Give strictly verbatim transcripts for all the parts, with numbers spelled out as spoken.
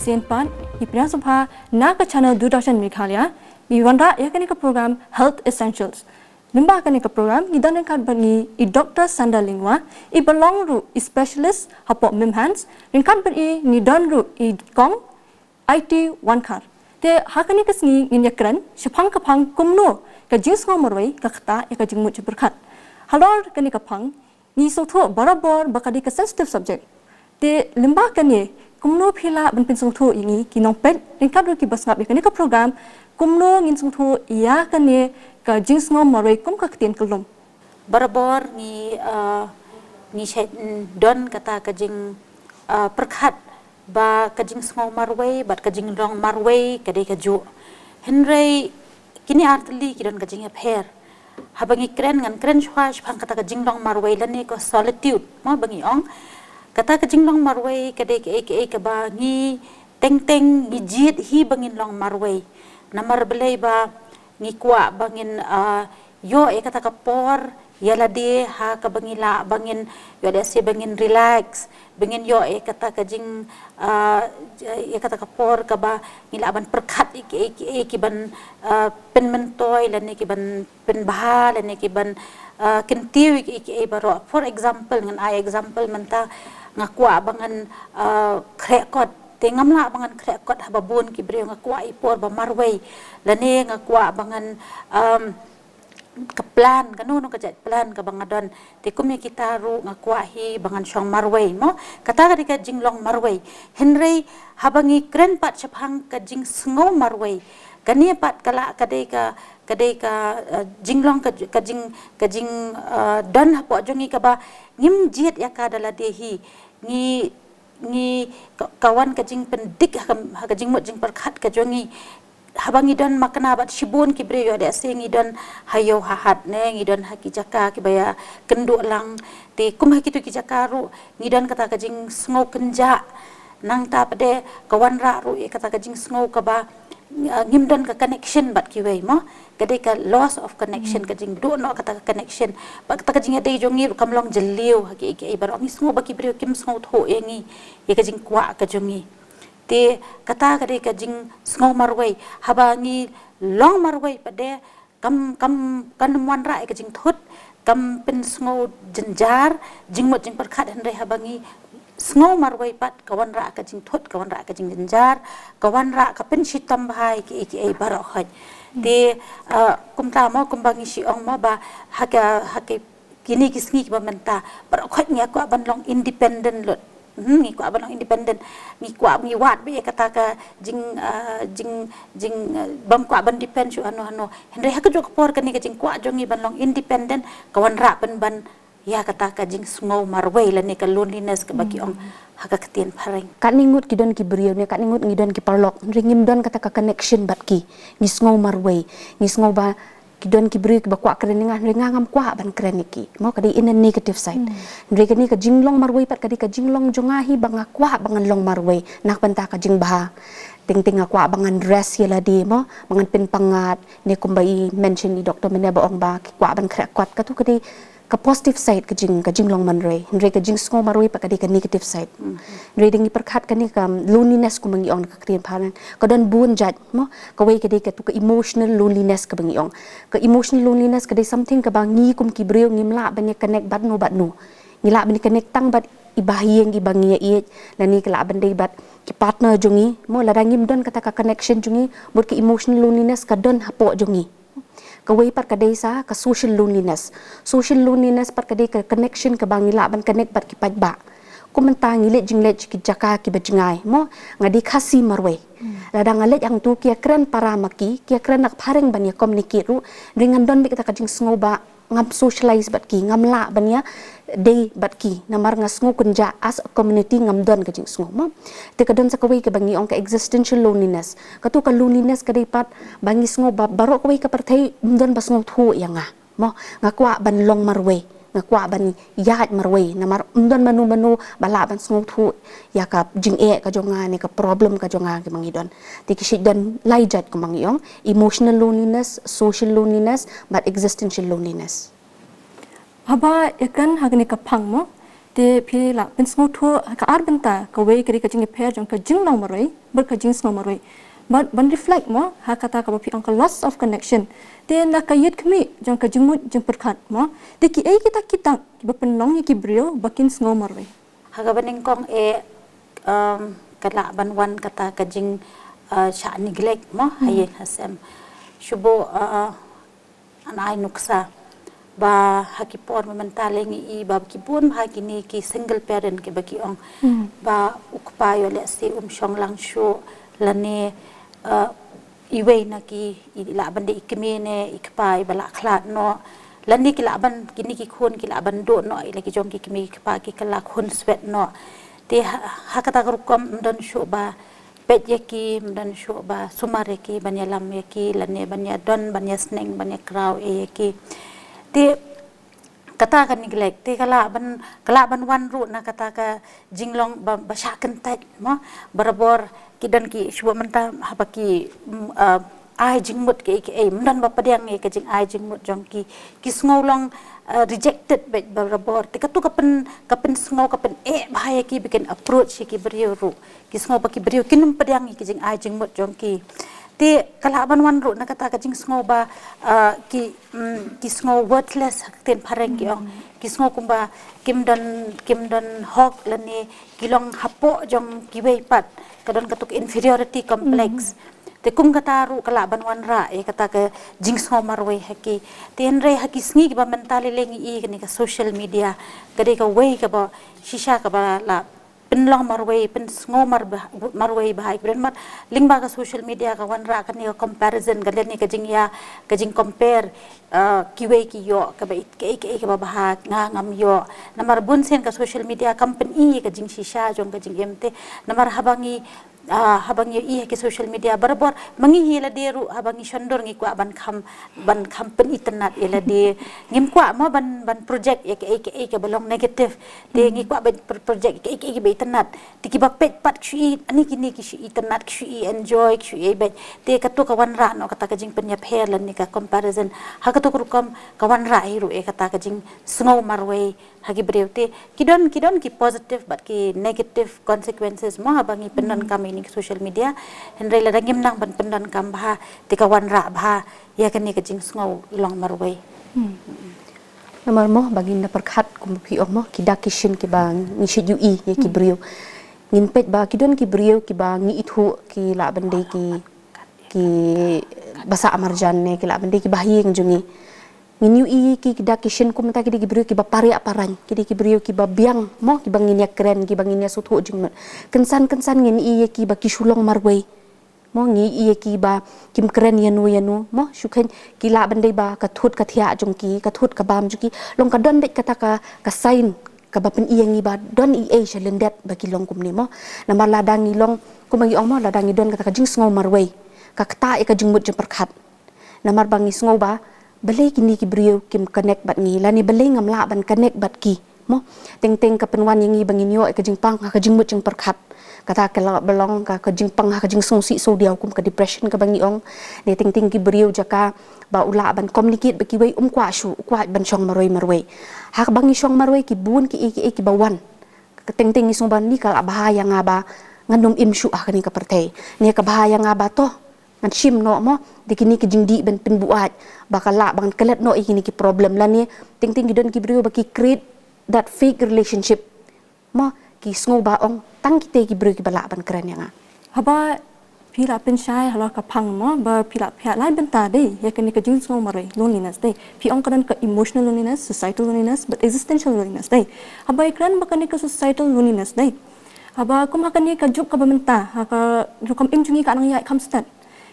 Sien pat, i pynïasoh bha na ka channel Doordarshan Meghalaya, i wanrah ïa kane ka program Health Essentials. Lyngba kane ka program, ngi don ryngkat bad ngi i Doctor Sandra Lyngwa, i ba long ruh i specialist hapoh MIMHANS, ryngkat bad i ngi don ruh i Kong Aiti Wankhar. Te ha kane ka sngi ngin ïakren shaphang ka phang kumno ka jingsngew marwei ka ktah ïa ka jingmut jingpyrkhat. Halor kane ka phang ngi sngewthuh barabor ba ka dei ka sensitive subject. Te lyngba kane kumno phi lah ban pynsngewthuh ïa ngi ki nongpeit ryngkat ruh ki ba sngap ïa kane ka program, kumno ngin sngewthuh ïa kane ka jingsngew marwei kum ka ktien ka lum. Barabor ngi, ah, ngi shait, mm, don kata ka jing, ah, pyrkhat ba ka jingsngew marwei bad ka jinglong marwei ka dei kajuh. Hynrei kine ar tylli ki don ka jingïapher. Haba ngi kren, ngan kren shuwa shaphang kata ka jinglong marwei lane ka solitude, mo, ba ngi ong. Kata ka jinglong marwei ka dei kaei kaei kaba ngi teng teng ngi jied hi ba ngin long marwei. Namar balei ba ngi kwah ba ngin, ah, ïoh ïa kata ka por ïa lade ha kaba ngi lah ba ngin ïoh, lehse ba ngin relax, ba ngin ïoh ïa kata ka jing, ah, ïa kata ka por kaba ngi lah ban pyrkhat ïa kiei kiei ki ban, ah, pynmyntoi lane ki ban pynbha lane ki ban, ah, kyntiew ïa kiei kiei baroh. For example, ngan ai example mynta, nga kwah ba ngan, ah, khreh kot. Te ngam lah ba ngan khreh kot haba bun ki briew, nga kwah i por ba marwei. Lane nga kwah ba ngan, um, ka plan, kano kano ka jait plan kaba nga don. Te kum ïa kita ruh nga kwah hi ba ngan shong marwei, mo. Kata ka dei ka jinglong marwei. Hynrei haba ngi kren pat shaphang ka jingsngew marwei, kane pat ka lah ka dei ka, ka dei ka, eh, jinglong ka, ka jing, ka jing, eh, don hapoh jong ngi kaba ngim jied ïa ka da lade hi. Ngi ngi ka, ka wan ka jingpyndik ha ka, ha ka jingmut jingpyrkhat ka jong ngi. Haba ngi don makna bad shibun ki briew, ïoh, lehse ngi don ha ïew ha hat ne ngi don ha ki jaka kiba ïakynduh lang. Te kum ha kitu ki jaka ruh ngi don kata ka jingsngew kynjah. Nangta pat de ka wanrah ruh ïa kata ka jingsngew kaba, ah, ngim don ka connection bad kiwei, mo. Ka dei ka loss of connection, ka jingduh noh kata ka connection. Bad kata ka jingïadei jong ngi ruh kam long jylliew ha kiei kiei baroh. Ngi sngew ba ki briew kim sngewthuh ïa ngi, ïa ka jingkwah ka jong ngi. Te kata ka dei ka jingsngew marwei. Haba ngi long marwei pat de kam, kam, kam wanrah ïa ka jingthut, kam pynsngew jynjar jingmut jingpyrkhat, hynrei haba ngi sngew marwei pat ka wanrah ka jingthut, ka wanrah ka jingjynjar, ka wanrah ka pynshitom bha ïa kiei kiei baroh hoi. Te, eh, kumta, mo, kumba ngi shu ong, mo, ba ha ka, ha ka kine ki sngi kiba mynta baroh hoi ngi kwah ban long independent lut. Hmm, ngi kwah ban long independent. Ngi kwah, ngi wad beit ïa kata ka jing, ah, jing, jing, ah, bym kwah ban depend shuh hano hano. Hynrei ha kajuh ka por kane ka jingkwah jong ngi ban long independent ka wanrah pynban ïa kata ka jingsngew marwei lane ka loneliness kaba ki ong ha ka ktien phareng. Katne ngut ki don ki briew ne katne ngut ngi don ki paralok, hynrei ngim don kata ka connection bad ki. Ngi sngew marwei, ngi sngew ba ki don ki briew kiba kwah kren ïa nga, hynrei nga ngam kwah ban kren ïa ki. Mo, ka dei in a negative side. Hynrei kane ka jinglong marwei pat ka dei ka jinglong jong nga hi ba nga kwah ba ngan long marwei na ka bynta ka jingbha. Teng teng nga kwah ba ngan rest ïa lade, mo, ba ngan pynpang ngat, ne kumba i mention i doktor mynne ba ong ba ki kwah ban khreh kot, katu ka dei ka positive side ka jing, ka jinglong marwei. Hynrei ka jingsngew marwei pat ka dei ka negative side. Hynrei da ngi pyrkhat kane ka loneliness kumba ngi ong na ka ktien phareng, ka don bun jait, mo. Kawei ka dei katu ka emotional loneliness kaba ngi ong. Ka emotional loneliness ka dei something kaba ngi kum ki briew ngim lah ban ïa connect bad no bad no. Ngi lah ban ïa connect tang bad i bahaïing iba ngi ïeit, lane ka lah ban dei bad ki partner jong ngi, mo, lada ngim don kata ka connection jong ngi, bad ka emotional loneliness ka don hapoh jong ngi. Kawei pat ka dei sa ka social loneliness. Social loneliness pat ka dei ka connection kaba ngi lah ban connect bad ki paidbah. Kum mynta ngi leit jingleit ki jaka kiba jngai, mo, nga dei Khasi marwei. Lada nga leit hangtu ki ïakren para ma ki, ki ïakren na ka phareng ban ïa communicate ruh, hynrei ngan don beit kata ka jingsngew ba ngam socialize bad ki, ngam lah ban ïa dei bad ki, namar nga sngew kynjah, as a community ngam don ka jingsngew, mo. Te ka don sa kawei kaba ngi ong ka existential loneliness. Katu ka loneliness ka dei pat ba ngi sngew ba baroh kawei ka pyrthei ym don ba sngewthuh ïa nga. Mo, nga kwah ban long marwei, nga kwah ban ïaid marwei, namar ym don mano mano ba lah ban sngewthuh ïa ka jingeh ka jong nga ne ka problem ka jong nga kaba ngi don. Te ki shait don lai jait kumba ngi ong, emotional loneliness, social loneliness, bad existential loneliness. Haba ïakren ha kane ka phang, mo, te phi lah pynsngewthuh ha ka ar bynta, kawei ka dei ka jingïapher jong ka jinglong marwei, bad ka jingsngew marwei. Bad ban reflect mo, ha kata kaba phi ong ka loss of connection. Te na ka ïit khmih jong ka jingmut jingpyrkhat mo. Te kiei kita ki dak kiba pynlong ïa ki briew ba kin sngew marwei. Ha kaba nyngkong eh, um, ka lah ban wan kata ka jing, uh, shah neglect mo, ha ïing ha sem. Shu buh, uh, an ai nuksa. Ba ha ki por mynta lei ngi i ba ki bun ha kine ki single parent kiba ki ong. Ba u kpa ïoh lehse um shong lang shuh lane, uh, iwei na ki i lah ban dei i kmie ne i kpa iba la khlad noh. Lane ki lah ban kine ki khun ki lah ban duh noh ïa la ki jong ki kmie ki kpa ki kylla khun swet noh. Te ha, ha kata ka rukom ym don shuh ba peit ïa ki, ym don shuh ba sumar ïa ki, ban ïalam ïa ki, lane ban ïadon, ban ïasneng, ban ïakraw ïa ki. Te kata ka neglect, te ka lah ban, ka lah ban wan ruh na kata ka jinglong ba, ba shah kyntait mo, barabor ki don ki shu buh mynta haba ki, mm, uh, ai jingmut kiei kiei, ym don ba pdiang ïa ka jingai jingmut jong ki, ki sngew long, uh, rejected beit barabor. Te katu ka pyn, ka pynsngew, ka pyneh bha ïa ki ba kin approach ïa ki briew ruh. Ki sngew ba ki briew kin ym pdiang ïa ki jingai jingmut jong ki. Te ka lah ban wan ruh na kata ka jingsngew ba, uh, ki, mm, ki sngew worthless ha ka ktien phareng ki ong. Ki sngew kumba kim don, kim don hok lane ki long hapoh jong kiwei pat. Ka don katu ka inferiority complex. Te kum kata ruh ka lah ban wanrah ïa kata ka jingsngew marwei ha ki. Te hynrei ha ki sngi kiba mynta lei lei ngi i kane ka social media ka dei kawei kaba shisha kaba la pynlong marwei, pynsngew mar-, marwei bha ïa ki briew namar lyngba ka social media ka wanrah kane ka comparison, ka lane ka jingïa, ka jing compare, uh, kiwei ki ïoh kaba i-, kaei kaei kaba bha, nga ngam ïoh. Namar bun sien ka social media kam pyni ka jingshisha jong ka jingim te. Namar haba ngi, uh, haba ngi i ha ki social media barabor, ma ngi hi lade ruh haba ngi shon dur ngi kwah ban kham, ban kham pynitynnat ïa lade. Ngim kwah mo ban, ban project ïa kaei kaei kaba long negative. Te ngi kwah ban pro-, project ïa kaei kaei kaba itynnat. Te kiba peit pat ki shu i, ani kine ki shu itynnat, ki shu i enjoy, ki shu i beit. Te katu ka wanrah noh kata ka jingpynïapher lane ka comparison. Ha katu ka rukom ka wanrah hi ruh ïa kata ka jingsngew marwei ha ki briew. Te ki don, ki don ki positive bad ki negative consequences mo haba ngi pyndonkam ïa kine ki social media. Hynrei lada ngim nang ban pyndonkam bha te ka wanrah bha ïa kane ka jingsngew long marwei. Namar mo ba ngin da pyrkhat kum phi ong mo ki dak ki shin kiba ngi shu ïohi ïa ki briew. Ngin peit ba ki don ki briew kiba ngi ithuh ki lah ban dei ki, ki basa marjan ne ki lah ban dei kiba ha ïing jong ngi. Ngin ïohi ïa ki, ki dak ki shin kumta ki dei ki briew kiba pariah parain, ki dei ki briew kiba biang mo, kiba ngin ïakren, kiba ngin ïasngewthuh jingmut. Kynsan kynsan ngin ïohi ïa ki ba ki shu long marwei. Mo ngi ïohi ïa ki ba kim kren ïano ïano mo, shu kheiñ ki lah ban dei ba ka thut ka thiah jong ki, ka thut ka bam jong ki long ka don beit kata ka, ka sign kaba pyni ïa ngi ba don ei ei sha lyndet ba ki long kumne mo. Namar lada ngi long kumba ngi ong mo, lada ngi don kata ka jingsngew marwei ka ktah ïa ka jingmut jingpyrkhat. Namar ba ngi sngew ba balei kine ki briew kim connect bad ngi lane balei ngam lah ban connect bad ki. Mo, teng teng ka pynwan ïa ngi ba ngin ïoh ïa ka jingpang ha ka jingmut jingpyrkhat. Kata ka lah ba long ka, ka jingpang ha ka jingsngewsih sngewdiaw kum ka depression kaba ngi ong. Ne teng teng ki briew jaka ba u lah ban communicate bad kiwei um kwah shuh, u kwah ban shong marwei marwei. Ha kaba ngi shong marwei ki bun kiei kiei kiba wan. Ka teng teng ngi sngew ba ni ka lah bha ïa nga ba ngan ym im shuh ha kane ka pyrthei. Ne ka bha ïa nga ba to ngan shim noh mo, dei kine ki jingdih ban pynbuaid ba ka lah ban klet noh ïa kine ki problem lane teng teng ki don ki briew ba ki create that fake relationship. Mo, ki sngew ba ong tang kitei ki briew kiba lah ban kren ïa nga. Haba phi la pynshai halor ka phang mo, ba phi la phi la bynta dei ïa kane ka jingsngew marwei, loneliness dei. Phi ong ka don ka emotional loneliness, societal loneliness, but existential loneliness dei. Haba ïa kren ba kane ka societal loneliness dei. Haba kum ha kane ka juk kaba mynta, ha ka rukom im jong ngi ka nang ïaid kham stet.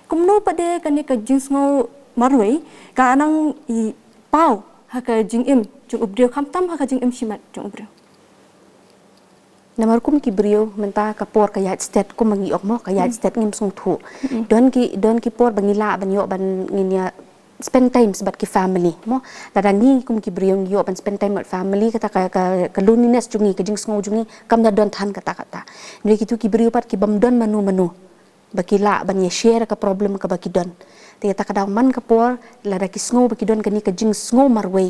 Kumno pat de kane ka jingsngew marwei ka nang i paw ha ka jingim jong u briew, khamtam ha ka jingim shimet jong u briew. Namar kum ki briew mynta ka por ka ïaid stet, kum ma ngi ong mo, ka ïaid stet ngim sngewthuh. Don ki, don ki por ba ngi lah ban ïoh ban ngin ïa spend times bad ki family mo. Lada ngi kum ki briew ngi ïoh ban spend time bad family, kata ka, ka, ka loneliness jong ngi, ka jingsngew jong ngi kam da don than kata kata. Ngi kitu ki briew pat ki bym don mano mano ba ki lah ban ïa share ka problem kaba ki don. Te kata ka daw man ka por lada ki sngew ba ki don kane ka jingsngew marwei,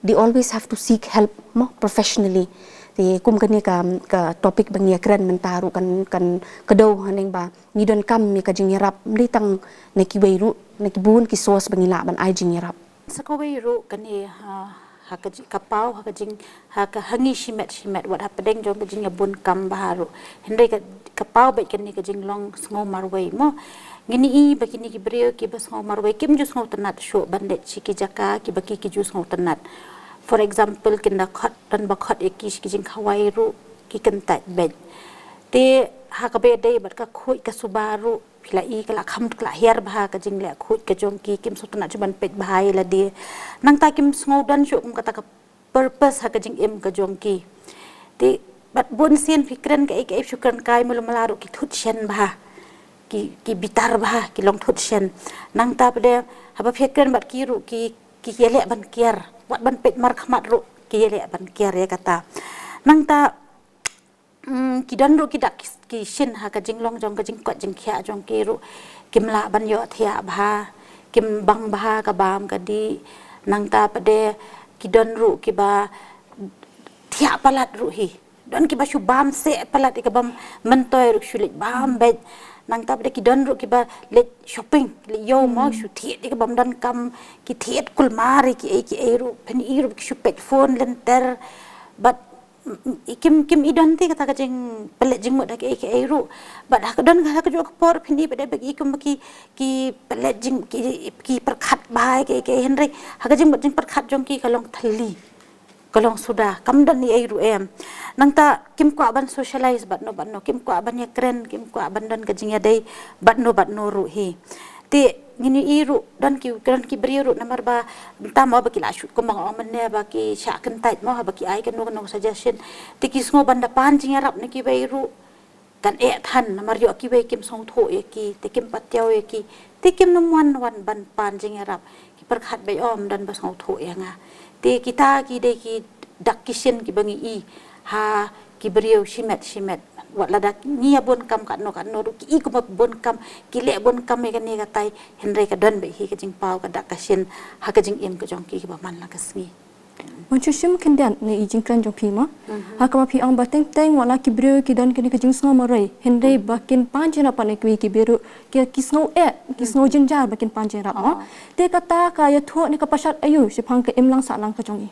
they always have to seek help mo, professionally. Te kum kane ka, ka topic ba ngi ïakren mynta ruh kan, kan kdew haneng ba ngi donkam ïa ka jingïarap, ym dei tang na kiwei ruh, na ki bun ki source ba ngi lah ban ai jingïarap. Sa kawei ruh kane ha, ha ka ji-, ka paw, ha ka jing, ha ka, ha ngi shimet shimet, wat hapdeng jong ka jingïabun kam bha ruh. Hynrei ka, ka paw bad kane ka jinglong sngew marwei mo. Ngin ïohi ba kine ki briew kiba sngew marwei kim ju sngewtynnat shuh ban leit sha ki jaka kiba ki, ki ju sngewtynnat. For example, kin da khot, don ba khot ïa ki sha ki jingkhawai ruh ki kyntait bad. Te ha kaba ïadei bad ka khuid ka suba ruh, phi la i ka la kham, ka la hiar bha ka jingleh khuid ka jong ki, kim sngewtynnat shuh ban peit bha ïa lade. Nangta kim sngew don shuh kum kata ka purpose ha ka jingim ka jong ki. Te bad bun sien phi kren kaei kaei, shu kren kai, mala mala ruh ki thut shen bha. Ki, ki bitar bha, ki long thut shen. Nangta pat de haba phi kren bad ki ruh ki, ki ïaleh ban kiar. Wat ban peit markhmat ruh ki ïaleh ban kiar ïa kata. Nangta, mm, ki don ruh ki dak ki, ki shin ha ka jinglong jong ka jingkoit jingkhiah jong ki ruh. Kim lah ban ïohthiah bha, kim bang bha ka bam ka dih. Nangta pat de ki don ruh kiba thiah palat ruh hi. Don kiba shu bam seh palat ïa ka bam myntoi ruh, shu leit bam beit. Nangta pat de ki don ruh kiba leit shopping, leit ïew mo, shu thied ïa ka bam donkam, ki thied kulmar ïa kiei kiei ruh, phin i ruh ki shu peit phone lynter. Bad mm, mm, i kim, kim i don te kata ka jingpynleit jingmut ha kiei kiei ruh. Bad ha ka don ha kajuh ka por phin i pat de ba ki kum ba ki, ki pynleit jing, ki, ki pyrkhat bha ïa kiei kiei, hynrei ha ka jingmut jingpyrkhat jong ki ka long thylli, ka long suda, kam don eiei ruh em. Nangta kim kwah ban socialize bad no bad no, kim kwah ban ïakren, kim kwah ban don ka jingïadei bad no bad no ruh hi. Te ngin ïohi ruh don ki, don ki briew ruh namar ba mynta mo ba ki la shu, kumba nga ong mynne, ba ki shah kyntait mo, haba ki ai kano kano suggestion. Te ki sngew ban da pan jingïarap na kiwei ruh kan eh than, namar ïoh kiwei kim sngewthuh ïa ki, te kim patiaw ïa ki, te kim nym wan wan ban pan jingïarap. Ki pyrkhat beit, ym don ba sngewthuh ïa nga. Te kita ki dei ki dak ki shin kiba ngi i ha ki briew shimet shimet. Wat lada ngi ïa bun kam katno katno ruh, ki i kumba bun kam, ki leh bun kam ïa kane katai, hynrei ka don beit hi ka jingpaw, ka dak ka shin ha ka jingim ka jong ki kiba man la ka sngi. Wan shu shim khyndiat na i jingkren jong phi mo. Ha kaba phi ong ba teng teng wat la ki briew ki don kane ka jingsngew marwei, hynrei ba kin pan jingïarap pat na kiwei ki briew, ki, ki sngew eh, ki sngew jynjar ba kin pan jingïarap mo. Te kata ka ïathuh ne ka pynshad aïu shaphang ka imlang sahlang ka jong i?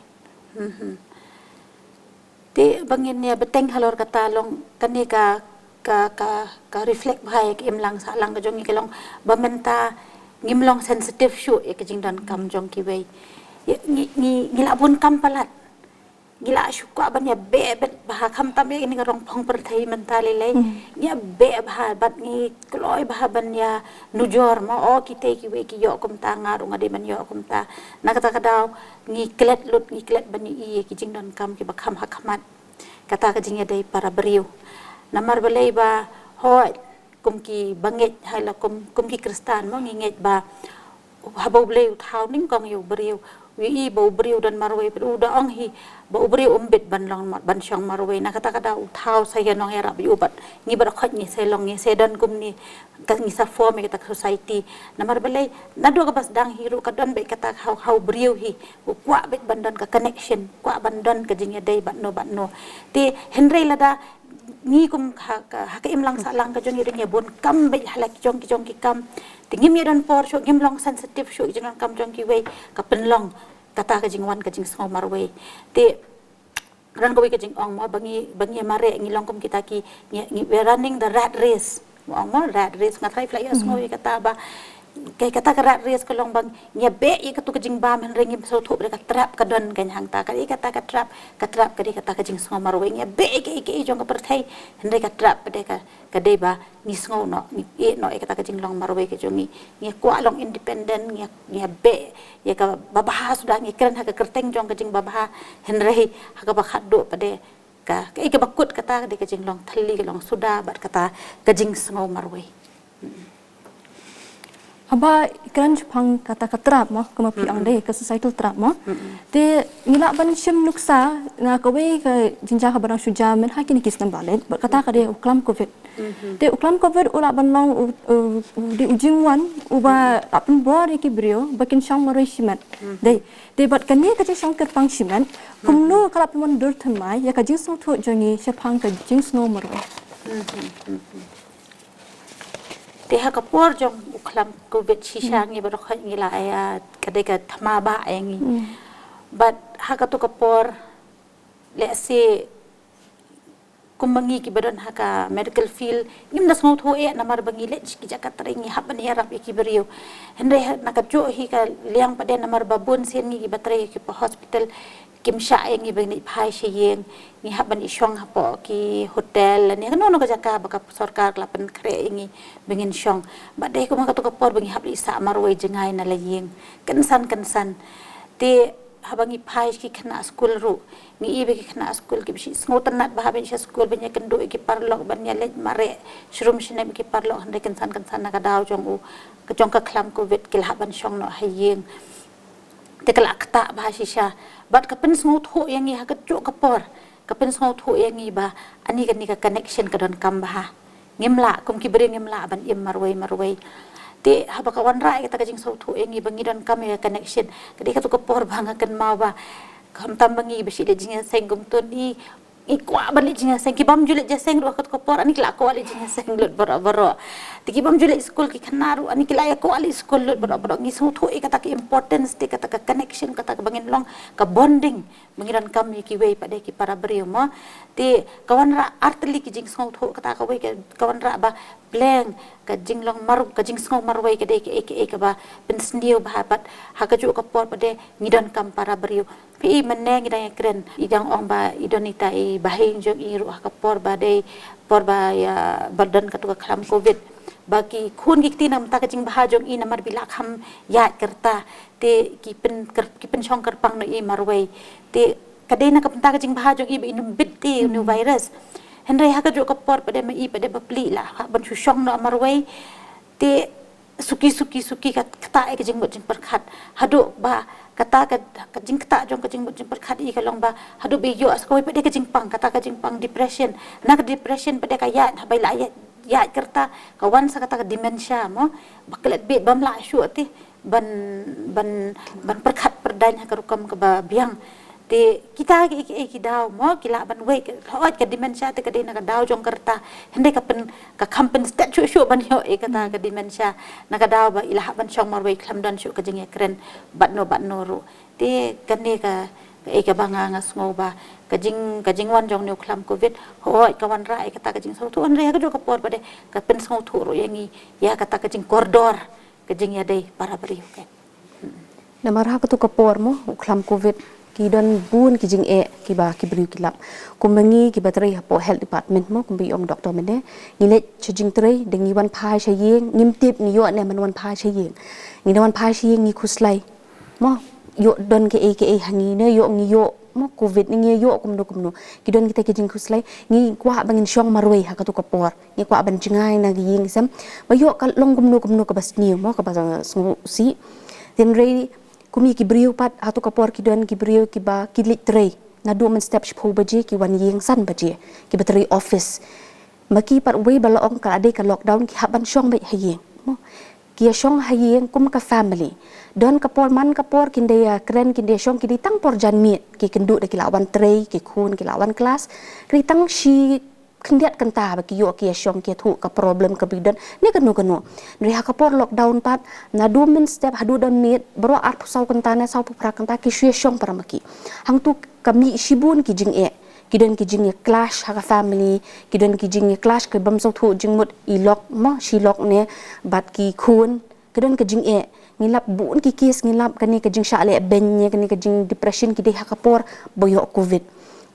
Te ba ngin ïa bteng halor kata long kane ka, ka, ka, ka reflect bha ïa ka imlang sahlang ka jong ngi, ka long ba mynta ngim long sensitive shuh ïa ka jingdonkam jong kiwei. Ïa, ngi, ngi, ngi la bun kam palat. Ngi la shu kwah ban ïa beh bha, khamtam ïa kane ka rong phong pyrthei mynta lei lei. Ngi ïa beh bha bad ngi kloi bha ban ïa nujor mo, o kitei kiwei ki ïoh kumta, nga ruh nga dei ban ïoh kumta. Na kata ka daw ngi klet lut, ngi klet ban ïohi ïa ki jingdonkam kiba kham ha khmat. Kata ka jingïadei para briew. Namar balei ba, hooid, kum ki bangeit, hai la kum, kum ki Khristan mo, ngi ngeit ba haba U Blei u thaw nyngkong ïa u briew, u ïohi ba u briew don marwei, u da ong hi ba u briew um bit ban long mar-, ban shong marwei. Na kata ka daw u thaw sa ïa nongïarap ïa u bad ngi bad khot ngi sa long, ngi sa don kumne, ka ngi sa form ïa kata ka society. Namar balei, naduh kaba sdang hi ruh ka don beit kata ka ha u briew hi, u kwah beit ban don ka connection, kwah ban don ka jingïadei bad no bad no. Te hynrei lada ngi kum ha ka, ha ka imlang sahlang ka jong ngi ruh ngi ïa bun kam beit ha la ki jong ki jong ki kam. Te ngim ïa don por shuh, ngim long sensitive shuh ïa ki jingdonkam jong kiwei, ka pynlong kata ka jingwan ka jingsngew marwei. Te don kawei ka jingong mo, ba ngi, ba ngi mareh, ngi long kum kita ki, ngi, ngi, we're running the rat race. Mo ong mo, rat race, nga tharai phi la ïohsngew ïa kata ba, ka, kata ka rat race ka long ba ngi ïa beh ïa katu ka jingbam, hynrei ngim sngewthuh ba ka trap ka don ka hangta, ka dei kata ka trap, ka trap ka dei kata ka jingsngew marwei, ngi ïa beh ïa ka, ïa ka, ïa jong ka pyrthei, hynrei ka trap ka dei ka, ka dei ba ngi sngew noh, ngi ïeh noh ïa kata ka jinglong marwei ka jong ngi, ngi kwah long independent, ngi, ngi ïa beh ïa kaba bha suda, ngi kren ha ka kyrteng jong ka jingbabha, hynrei ha kaba khatduh pat de ka, ka, ïa kaba kut kata ka dei ka jinglong thylli, ka long suda bad kata ka jingsngew marwei. Haba kren shaphang kata ka trap mo, kumba phi ong dei ka societal trap mo. Te ngi lah ban shim nuksa na kawei ka jingjia kaba dang shu jia mynha kine ki snem ba leit, bad kata ka dei u klam covid. Te u khlam covid u lah ban long u, u, u dei u jingwan uba lah pynbor ïa ki briew ba kin shong marwei shimet. Dei, te bad kane ka jingshong kyrpang shimet, kumno ka lah pynwan dur thymmai ïa ka jingsngewthuh jong ngi shaphang ka jingsngew marwei. Te ha ka por jong u khlam covid shisha ngi baroh ngi la ïa ka dei ka thma ba ïa ngi. Bad ha katu ka por, let's say, kumba ngi kiba don ha ka medical field, ngim da sngewthuh eh namar ba ngi leit ki jaka trei ngi hap ban ïarap ïa ki briew. Hynrei na kajuh hi ka liang pat de namar ba bun sien ngi kiba trei ki pa hospital kim shah ïa ngi ba ngin phai sha ïing, ngi hap ban ïashong hapoh ki hotel lane kano kano ka jaka ba ka sorkar ka la pynkhreh ïa ngi ba ngin shong. Bad dei kumba katu ka por ba ngi hap leit sah marwei jngai na la ïing kynsan kynsan. Te haba ngi phai sha ki khynnah skul ruh, ngi ïohi ba ki khynnah skul ki ba shu sngewtynnat ba hap ban ïa sha skul ban ïakynduh ïa ki paralok ban ïaleit mareh shrum shnep ïa ki paralok, hynrei kynsan kynsan na ka daw jong u, ka jong ka khlam covid ki la hap ban shong noh ha ïing. Te ka la ktah ba shisha bad ka pynsngewthuh ïa ngi ha kajuh ka por, ka pynsngewthuh ïa ngi ba ani kane ka connection ka donkam bha. Ngim lah, kum ki briew ngim lah ban im marwei marwei. Te haba ka wanrah ïa kata ka jingsngewthuh ïa ngi ba ngi donkam ïa ka connection. Ka dei katu ka por ba nga kynmaw ba khamtam ba ngi ba shu leit jingïaseng kumto, ngi kwah ban leit jingïaseng, ki bym ju leit jingïaseng ruh ha katu ka por ani ki la kwah leit jingïaseng lut baroh baroh. Te ki bym ju leit skul ki khynnah ruh ani ki la ïa kwah leit skul lut baroh baroh. Ngi sngewthuh ïa kata ka importance te kata ka connection, kata ka ba ngin long ka bonding ba ngi donkam ïa kiwei pat de ki para briew mo. Te ka wanrah artylli ki jingsngewthuh, kata kawei ka wanrah ba pleng ka jinglong mar, ka jingsngew marwei ka dei kaei kaei kaba pynsniew bha bad ha kajuh ka por pat de ngi donkam para briew. Phi i mynne ngi dang ïakren, i dang ong ba i don ita i bahaïing jong i ruh ha ka por ba dei por ba ïa ba don katu ka khlam covid, ba ki khun ki kti namar ka jingbha jong i namar ba i la kham ïaid kyrta. Te ki pyn, ki pynshong kyrpang noh ïa i marwei. Te ka dei na ka bynta ka jingbha jong i ba i nym bit te une u virus. Hynrei ha kajuh ka por pat de ma i pat de bapli la hap ban shu shong noh marwei. Te suki suki suki ka ktah ïa ka jingmut jingpyrkhat. Haduh ba kata ka, ka jingktah jong ka jingmut jingpyrkhat i ka long ba haduh ba i ïoh sa kawei pat de ka jingpang, kata ka jingpang depression. Na ka depression pat de ka ïaid, haba i la ïaid, ïaid kyrta ka wan sa kata ka dementia mo. Ba klet bit bym lah shuh te ban, ban, ban pyrkhat pyrdaiñ ha ka rukom kaba biang. Te kita kiei kiei ki daw mo ki lah ban wei, hooid ka dementia te ka dei na ka daw jong kyrta. Hynrei ka pyn, ka kham pynstep shuh shuh ban ïoh ïa kata ka dementia na ka daw ba i la hap ban shong marwei khlem don shuh ka jingïakren bad no bad no ruh. Te kane ka, kaei kaba nga, nga sngew ba ka jing, ka jingwan jong une u khlam covid, hooid ka wanrah ïa kata ka jingsngewthuh, hynrei ha kajuh ka por pat de ka pynsngewthuh ruh ïa ngi ïa kata ka jingkordor ka jingïadei para briew. Namar ha katu ka por mo u khlam covid ki don bun ki jingeh kiba ki briew ki lap. Kumba ngi kiba trei hapoh health department mo, kumba i ong doctor mynne, ngi leit sha jingtrei, da ngi wan phai sha ïing, ngim tip ngi ïoh ne em ban wan phai sha ïing. Ngi da wan phai sha ïing ngi khuslai mo, ïoh don kaei kaei ha ngi ne ïoh, ngi ïoh mo covid ne ngi ïoh kumno kumno. Ki don kita ki jingkhuslai, ngi kwah ba ngin shong marwei ha katu ka por. Ngi kwah ban jngai na ka ïing sem ba ïoh ka long kumno kumno kaba sniew mo, kaba sngewsih. Hynrei kum ïa ki briew pat ha katu ka por ki don ki briew kiba ki leit trei naduh mynstep shiphew baje ki wan ïing san baje, kiba trei office. Ma ki pat wei ba la ong ka la dei ka lockdown ki hap ban shong beit ha ïing mo. Ki ïa shong ha ïing kum ka family. Don ka por man ka por kin da ïakren, kin da ïa shong, ki dei tang por janmiet, ki kynduh da ki la wan trei, ki khun ki la wan klas. Ki dei tang shi khyndiat kynta ba ki ïoh ki ïa shong, ki ïathuh ka problem kaba ki don ne kano kano. Hynrei ha ka por lockdown pat naduh mynstep haduh da miet baroh arphew saw kynta ne sawphew phra kynta ki shu ïa shong para ma ki. Hangtu ka mih shibun ki jingeh. Ki don ki jingïa clash ha ka family, ki don ki jingïa clash, ki bym sngewthuh jingmut, i lok mo, shi lok ne bad ki khun. Ki don ka jingeh. Ngi lap bun ki case, ngi lap kane ka jingshah leh beiñ ne kane ka jingdepression ki dei ha ka por ba ïoh covid.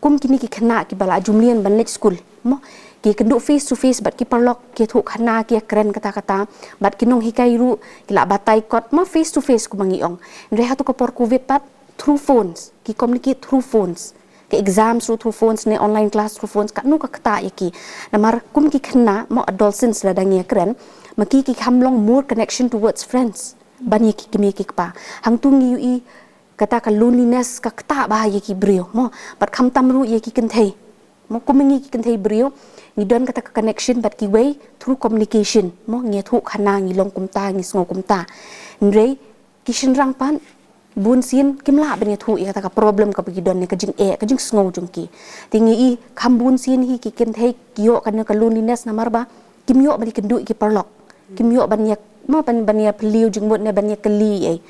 Kum kine ki khynnah kiba la ju mlien ban leit skul mo, ki kynduh face to face bad ki paralok, ki ïathuh khana, ki ïakren kata kata. Bad ki nonghikai ruh ki la batai kot mo, face to face kumba ngi ong. Hynrei ha katu ka por covid pat through phones, ki communicate through phones. Ka exams ruh through phones ne online class through phones, katno ka ktah ïa ki. Namar kum ki khynnah mo, adolescents lada ngi ïakren, ma ki ki kham long more connection towards friends ban ïa ki kmie ki kpa. Hangtu ngi ïohi kata ka loneliness ka ktah bha ïa ki briew mo, bad khamtam ruh ïa ki kynthei. Mo, kum ngi ki kynthei briew, ngi don kata ka connection bad kiwei through communication. Mo, ngi ïathuh khana, ngi long kumta, ngi sngew kumta. Hynrei ki shynrang pat, bun sien kim lah ban ïathuh ïa kata ka problem kaba ki don, ïa ka jingeh, ka jingsngew jong ki. Te ngi i kham bun sien hi ki kynthei ki ïoh kane ka loneliness namar ba kim ïoh ban ïakynduh ïa ki paralok. Kim ïoh ban ïa, mo, ban, ban ïaphylliew jingmut ne ban ïakylli ei.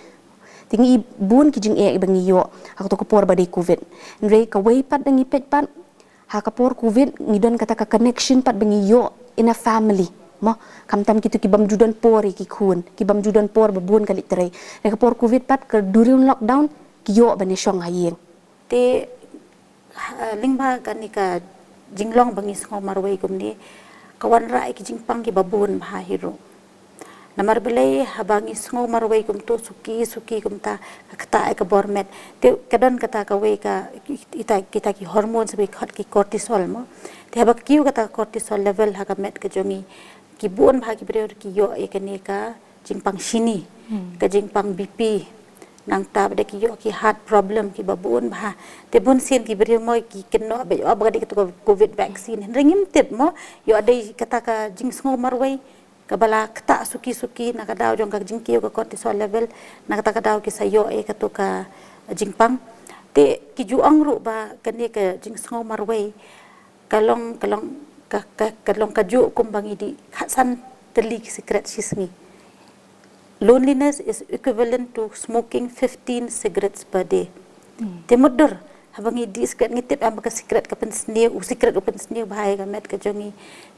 Te ngi i bun ki jingeh ba ngi ïoh ha kato ka por ba dei covid. Hynrei kawei pat da ngi peit pat, ha ka por covid ngi don kata ka connection pat ba ngi ïoh in a family. Mo, khamtam kito ki bym ju don por ïa ki khun, ki bym ju don por ba bun ka leit trei. Ha ka por covid pat ka during lockdown ki ïoh ban ïashong ha ïing. Te, ha, lyngba kane ka jinglong ba ngi sngew marwei kumne, ka wanrah ïa ki jingpang kiba bun bha hi ruh. Namar balei, haba ngi sngew marwei kumto, suki, suki kumta, ka ktah ïa ka bor met. Te ka don kata kawei ka, kita, kita ki hormones ba ki khot ki cortisol mo. Te haba kiew kata ka cortisol level ha ka met ka jong ngi, ki bun bha ki briew ki ïoh ïa kane ka jingpang shini, ka jingpang B P. Nangta pat ki ïoh ki heart problem kiba bun bha. Te bun sien ki briew mo ki kynnoh ba ïoh ba ka dei kato ka covid vaccine. Hynrei ngim tip mo, ïoh dei kata ka jingsngew marwei kaba la ktah suki suki na ka daw jong ka jingkiew ka cortisol level, na kata ka daw ki sa ïoh ïa kato ka jingpang. Te ki ju ong ruh ba kane ka jingsngew marwei ka long, ka long, ka, ka, ka long kajuh kumba ngi dih khatsan tylli ki sikret shi sngi. Loneliness is equivalent to smoking fifteen cigarettes per day. Te mutdur, haba ngi dih sikret ngi tip em ba ka sikret ka pynsniew, u sikret u pynsniew bha ïa ka met ka jong ngi,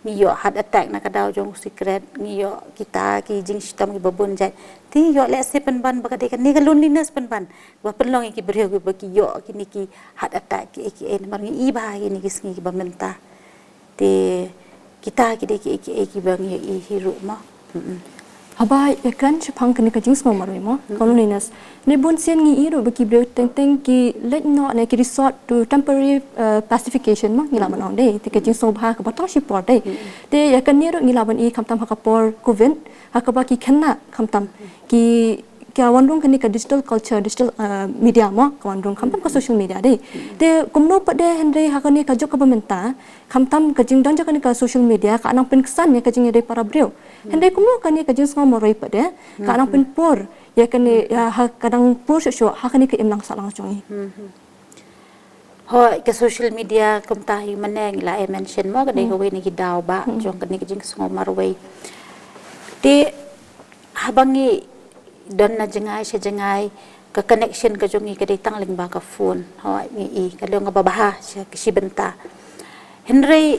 ngi ïoh heart attack na ka daw jong u sikret, ngi ïoh kita ki jingshitom kiba bun jait. Te ïoh lehse pynban ba ka dei kane ka loneliness pynban ba pynlong ïa ki briew kiba ki ïoh kine ki heart attack kiei kiei namar ngi i bha ïa kine ki sngi kiba mynta. Te kita ki dei kiei kiei kiba ngi ïohi hi ruh mo. Haba ïakren shaphang kane ka jingsngew marwei mo, ka loneliness. Ne bun sien ngi i ruh ba ki briew teng teng ki leit noh ne ki resort to temporary, eh, pacification mo, ngi lah ban ong dei. Te ka jingsngew bha kaba tang shipor dei. Te ïa kane ruh ngi lah ban i khamtam ha ka por covid, ha kaba ki khynnah khamtam ki, ka wan rung kane ka digital culture, digital, eh, media mo, ka wan rung khamtam ka social media dei. Te kumno pat de hynrei ha kane ka juk kaba mynta, khamtam ka jingdon jong kane ka social media ka nang pynksan ïa ka jingïadei para briew. Hynrei kumno kane ka jingsngew marwei pat de ka nang pynpur ïa kane, ïa ha ka dang pur shuh shuh ha kane ka imlang sahlang jong ngi. Hooid, ka social media kumta hi mynne ngi la ai mention mo, ka dei kawei na ki daw ba jong kane ka jingsngew marwei. Te haba ngi don na jngai sha jngai, ka connection ka jong ngi ka dei tang lyngba ka phone. Hooid, ngi i ka long kaba bha sha ki shi bynta. Hynrei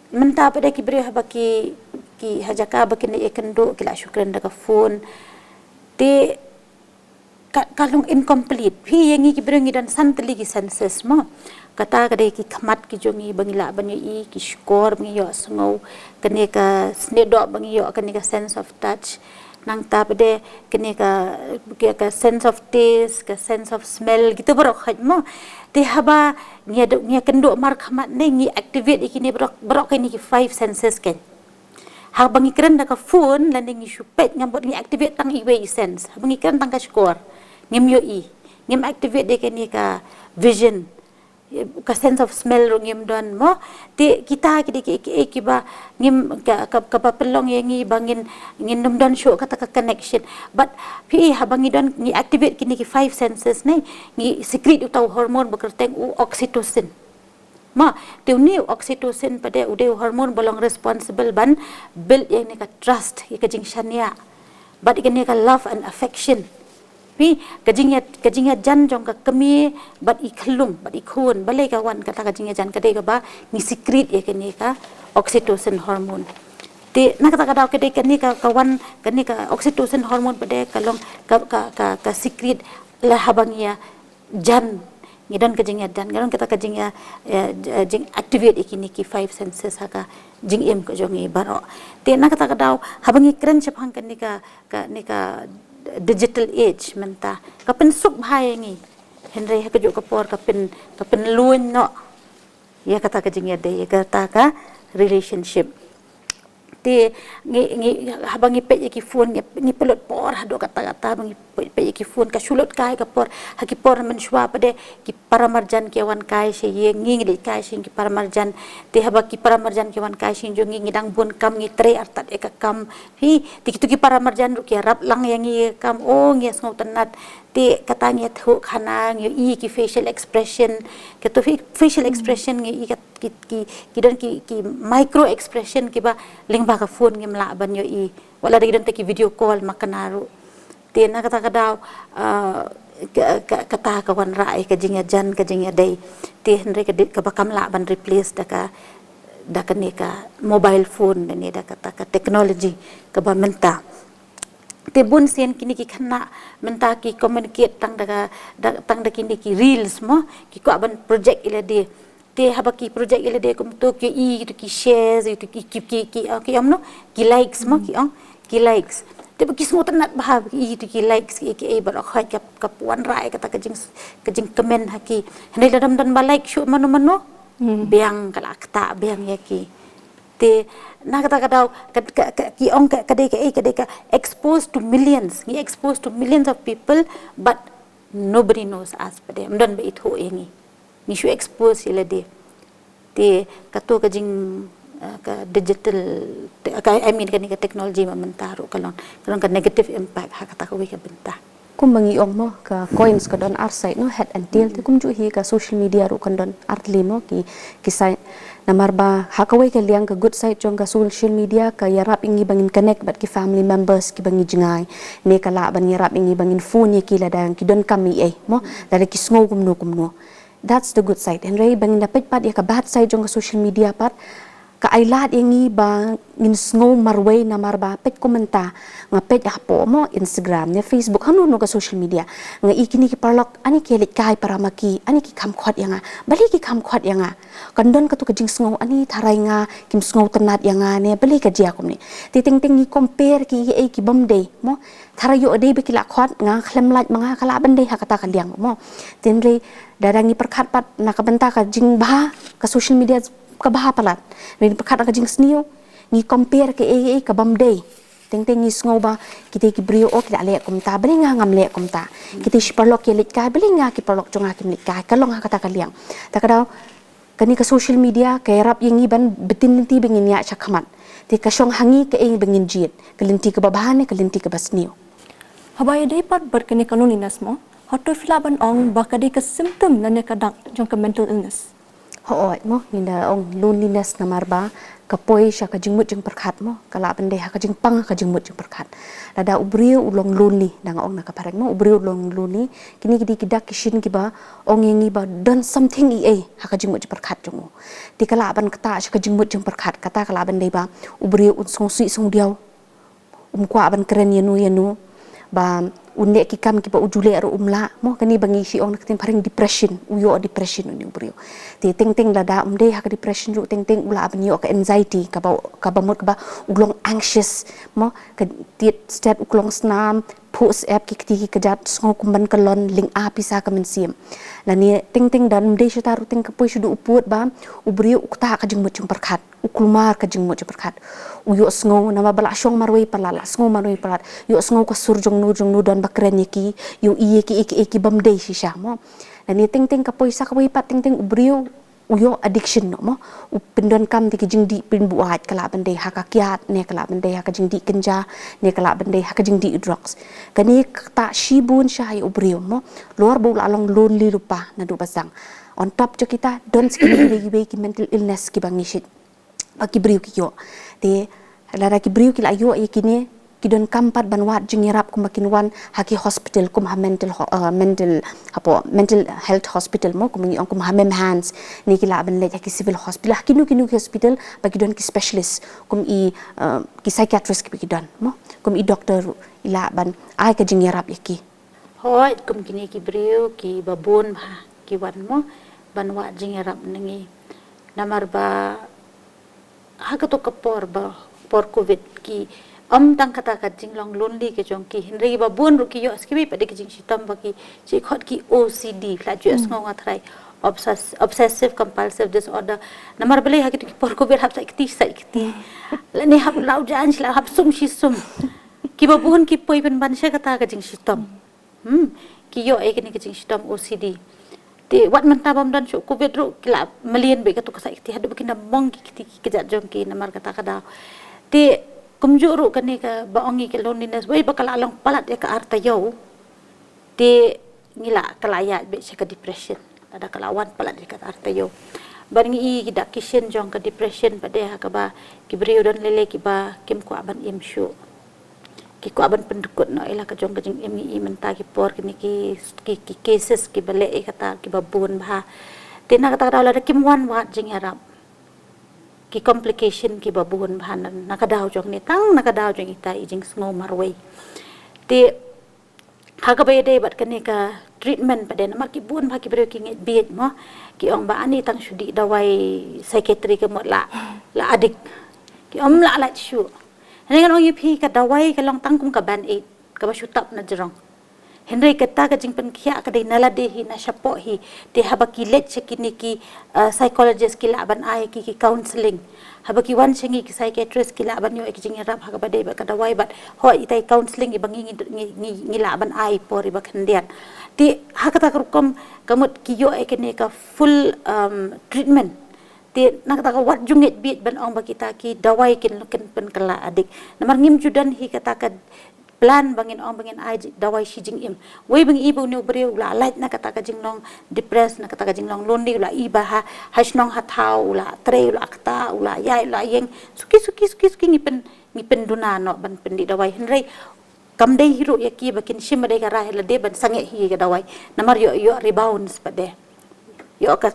mynta pat de ki briew haba ki, ki ha jaka ba kin ïakynduh ki la shu kren da ka phone. Te ka, ka long incomplete. Phi, ïa ngi ki briew ngi don san tylli ki senses mo. Kata ka dei ki khmat ki jong ngi ba ngi lah ban ïohi, ki shkor ba ngi ïohsngew, kane ka snieh doh ba ngi ïoh, kane ka sense of touch. Nangta pat de kane ka, ka, ka sense of taste, ka sense of smell, kita baroh khmat mo. Te haba ngi ïa, ngi ïakynduh markhmat ne ngi activate ïa kine baroh, baroh kine ki five senses kan. Haba ngi kren da ka phone lane ngi shu peit ngam pat, ngi activate tang iwei i sense. Haba ngi kren tang ka shkor, ngim ïohi, ngim activate de kane ka vision, ka sense of smell ruh ngim don mo. Te kita ki dei ki, ki, kiba ngim ka, ka, kaba pynlong ïa ngi ba ngin, ngin ym don shuh kata ka connection. But phi, haba ngi don, ngi activate kine ki five senses ne, ngi secrete uta u hormone ba kyrteng u oxytocin. Ma, te une u oxytocin pat de u dei u hormone ba long responsible ban build ïa kane ka trust, ïa ka jingshaniah, bad ïa kane ka love and affection. Phi, ka jingïa, ka jingïajan jong ka kmie bad i khyllung bad i khun, balei ka wan kata ka jingïajan? Ka dei kaba ngi secrete ïa kane ka oxytocin hormone. Te na kata ka daw ka dei kane ka, ka wan kane ka oxytocin hormone pat de ka long ka, ka, ka, ka secrete la haba ngi ïa jan, ngi don ka jingïajan, ngi don kata ka jingïa, eh, j-, eh, jing activate ïa kine ki five senses ha ka jingim ka jong ngi baroh. Te na kata ka daw haba ngi kren shaphang kane ka, kane ka digital age mynta, ka pynsuk bha ïa ngi. Hynrei ha kajuh ka por ka pyn, ka pynlun noh ïa kata ka jingïadei, ïa kata ka relationship. Te ngi, ngi, haba ngi peit ïa ki phone, ngi, ngi pynlut por haduh katta katta ba ngi peit, peit ïa ki phone, ka shu lut kai ka por, ha ki por mynshuwa pat de ki para marjan ki wan kai sha ïing, ngi, ngi dei kai sha ïing ki para marjan. Te haba ki para marjan ki wan kai sha ïing jong ngi, ngi dang bun kam, ngi trei artat ïa ka kam. Hi, te kitu ki para marjan ruh ki ïarap lang ïa ngi ïa ka kam, oh, ngi ïa sngewtynnat. Te kata ngi ïathuh khana, ngi ïohi ki facial expression, katu fa-, facial expression ngi ïohi kat-, ki, ki, ki don ki, ki micro expression kiba lyngba ka phone ngim lah ban ïohi. Wat la dei don te ki video call ma kane ruh. Te na kata ka daw, ah, ka, ka, kata ka wanrah ïa ka jingïajan, ka jingïadei. Te hynrei ka dei, kaba kam lah ban replace da ka, da kane ka mobile phone, da ne da kata ka technology kaba mynta. Te bun sien kine ki khynnah mynta ki communicate tang da ka, da, tang da kine ki reels mo, ki kwah ban project ïa lade. Te haba ki project ïa lade kumto ki ïohi kitu ki shares, kitu ki, ki, ki, ki, oh, ki ong no, ki likes mo, ki ong, ki likes. Te ba ki sngewtynnat bha, ki ïohi kitu ki likes, ki, ki, eh, ba la khot ka, ka wanrah ïa kata ka jing, ka jingkmen ha ki. Hynrei lada ym don ba like shuh mano mano, biang ka la ktah, biang ïa ki. Te na kata ka daw, ka, ka, ka, ki ong ka, ka dei ka, eh, ka dei ka expose to millions, ngi expose to millions of people, but nobody knows us, pat de ym don ba ithuh ïa ngi. Ngi shu expose ïa lade. Te katu ka jing, eh, ka digital, te, ka, I mean, kane ka technology ba mynta ruh ka long, ka long ka negative impact ha kata kawei ka bynta. Kumba ngi ong mo, ka coins ka don ar side no, head and tail, te kumjuh hi ka social media ruh kan don ar tylli mo, ki, ki side. Namar ba ha kawei ka liang, ka good side jong ka social media ka ïarap ïa ngi ba ngin connect bad ki family members kiba ngi jngai. Ne ka lah ban ïarap ïa ngi ba ngin phone ïa ki lada ki donkam ei ei mo, lada ki sngew kumno kumno. That's the good side. Hynrei ba ngin da peit pat ïa ka bad side jong ka social media pat, ka ai lad ïa ngi ba ngin sngew marwei namar ba peit kum mynta nga peit hapoh mo Instagram ne Facebook, hano hano ka social media, nga ïohi kine ki paralok, ani ki leit kai para ma ki, ani ki kham khot ïa nga. Balei ki kham khot ïa nga? Kan don katu ka jingsngew, ani tharai nga, kim sngewtynnat ïa nga ne, balei ka jia kumne. Te teng teng ngi compare ki ei ei ki bym dei mo. Tharai ïoh dei ba ki la khot, nga khlem lait ma nga, ka lah ban dei ha kata ka liang mo. Te hynrei lada ngi pyrkhat pat na ka bynta ka jingbha, ka social media ka bha palat. Ngi pyrkhat na ka jingsniew, ngi compare ka ei ei ka bym dei. Teng teng ngi sngew ba kita ki briew, oh, ki la leh kumta, balei nga ngam leh kumta. Kita shi paralok ki leit kai, balei nga ki paralok jong nga kim leit kai. Ka long ha kata ka liang. Ta ka daw, kane ka social media ka ïarap ïa ngi ban btin lynti ba ngin ïaid shakhmat. Te ka shong ha ngi kaei ba ngin jied, ka lynti kaba bha ne ka lynti kaba sniew. Haba ïadei pat bad kane ka loneliness mo, hato phi lah ban ong ba ka dei ka symptom lane ka dak jong ka mental illness? Hooid mo, ngi da ong loneliness namar ba ka poi sha ka jingmut jingpyrkhat mo, ka lah ban dei ha ka jingpang ka jingmut jingpyrkhat. Lada u briew u long lonely, da nga ong na ka phareng mo, u briew u long lonely, kine ki dei ki dak ki shin kiba ong ïa ngi ba don something ei ei ha ka jingmut jingpyrkhat jong u. Te ka lah ban ktah sha ka jingmut jingpyrkhat, kata ka lah ban dei ba u briew un sngewsih sngewdiaw, um kwah ban kren ïano ïano, ba un leh ki kam kiba u ju leh ruh um lah mo, kane ba ngi shu ong na ka ktien phareng depression, u ïoh depression une u briew. Te teng teng lada um dei ha ka depression ruh, teng teng u lah ban ïoh ka anxiety, kaba, kaba mut kaba u long anxious mo, ka tied stet u klong snam, phuh syep, ki kti ki kjat, sngew kum ban kyllon, lynga pisa ka mynsiem. Lane teng teng da um dei shata ruh, teng ka poi shaduh u pud ba u briew u ktah ka jingmut jingpyrkhat, u kulmar ka jingmut jingpyrkhat. U ïohsngew namar ba la shong marwei palat, la sngew marwei palat, ïohsngew ka sur jong no jong no don ba kren ïa ki, ïohi ïa ki, ïa ki, ïa ki bym dei shisha mo. Lane teng teng ka poi sha kawei pat, teng teng u briew u ïoh addiction noh mo. U pyndonkam da ki jingdih pynbuaid, ka lah ban dei ha ka kiad, ne ka lah ban dei ha ka jingdih kynja, ne ka lah ban dei ha ka jingdih drugs. Kane ka ktah shibun sha ïa u briew mo. Lor ba u la long lonely lypa naduh ba sdang. On top jong kita, don sa kine kiwei kiwei ki mental illness kiba ngi shait ba ki briew ki ïoh. Te lada ki briew ki la ïoh ïa kine, ki donkam pat ban wad jingïarap kumba kin wan ha ki hospital, kum ha mental ho-, uh, mental, hapoh mental health hospital mo, kum ngi ong kum ha MAMHANS, ne ki lah ban leit ha ki civil hospital, ha kino kino ki hospital ba ki don ki specialist, kum i, uh, ki psychiatrist kiba ki don mo, kum i doctor i lah ban ai ka jingïarap ïa ki. Hooid, kum kine ki briew kiba bun bha ki wan mo ban wad jingïarap na ngi. Namar ba ha kato ka por ba, por covid, ki ym tang kata ka jinglong lonely ka jong ki, hynrei ba bun ruh ki ïoh sa kiwei pat de ki jingshitom ba ki, ki khot ki O C D, phi la ju ïohsngew nga tharai. obses- obsessive compulsive disorder. Namar balei ha kito ki por covid hap sa kti sa kti. Lane hap la u jan shi la hap sum shi sum. Kiba bun ki poi pynban sha kata ka jingshitom. Hmm. Ki ïoh ïa kane ka jingshitom O C D. Te wat mynta bym don shuh covid ruh ki la mlien bad kato ka sa kti haduh ba kin da mong ki kti ki kjat jong ki namar kata ka daw. Te kumjuh ruh kane kaba ong ïa ka loneliness, wei ba ka la long palat ïa ka ar taïew. Te ngi la ka la ïaid beit sha ka depression. Lada ka la wan palat ïa ka ar taïew. Bad ngi i ki dak ki shin jong ka depression pat de ha kaba ki briew don lei lei kiba kim kwah ban im shuh. Ki kwah ban pyndkut noh ïa la ka jong ka jingim, ngi i mynta ki por kine ki, ki, ki cases kiba leh ïa kata kiba bun bha. Te na kata ka daw lada kim wan wad jingïarap, ki complication kiba bun bha na, na ka daw jong ne tang na ka daw jong ita i jingsngew marwei. Te ha kaba ïadei bad kane ka treatment pat de namar ki bun bha ki briew ki ngeit bieit mo, ki ong ba ani tang shu dih dawai psychiatry ka mut la, la addict. Ki ong la lait shuh. Hynrei ngan ong ïa phi ka dawai ka long tang kum ka band-aid kaba shu tap na jrong. Hynrei kata ka jingpynkhiah ka dei na lade hi na shapoh hi. Te haba ki leit sha kine ki, uh, psychologist ki lah ban ai ki, ki counselling. Haba ki wan sha ngi ki psychiatrist ki lah ban ïoh ïa ki jingïarap ha kaba dei bad ka dawai bad hooid ita i counselling iba ngi, ngi, ngi, ngi, ngi lah ban ai por iba khyndiat. Te ha kata ka rukom ka mut ki ïoh ïa kane ka full, um, treatment. Te na kata ka wat ju ngeit bieit ban ong ba kita ki dawai kin, kin pynkylla addict. Namar ngim ju don hi kata ka plan ba ngin ong ba ngin ai ji- dawai shi jingim. Wei ba ngi i ba une u briew u la lait na kata ka jinglong depressed, na kata ka jinglong lonely, u la i ba ha, ha shnong ha thaw, u la trei, u la kata, u la ïaid, u la ïeng. Suki, suki, suki, suki ngi pyn, ngi pynduna noh ban pyndih dawai. Hynrei kam dei hi ruh ïa ki ba kin shim ba dei ka rai lade ban sangeh hi ka dawai. Namar ïoh, ïoh rebounds pat de. Ïoh ka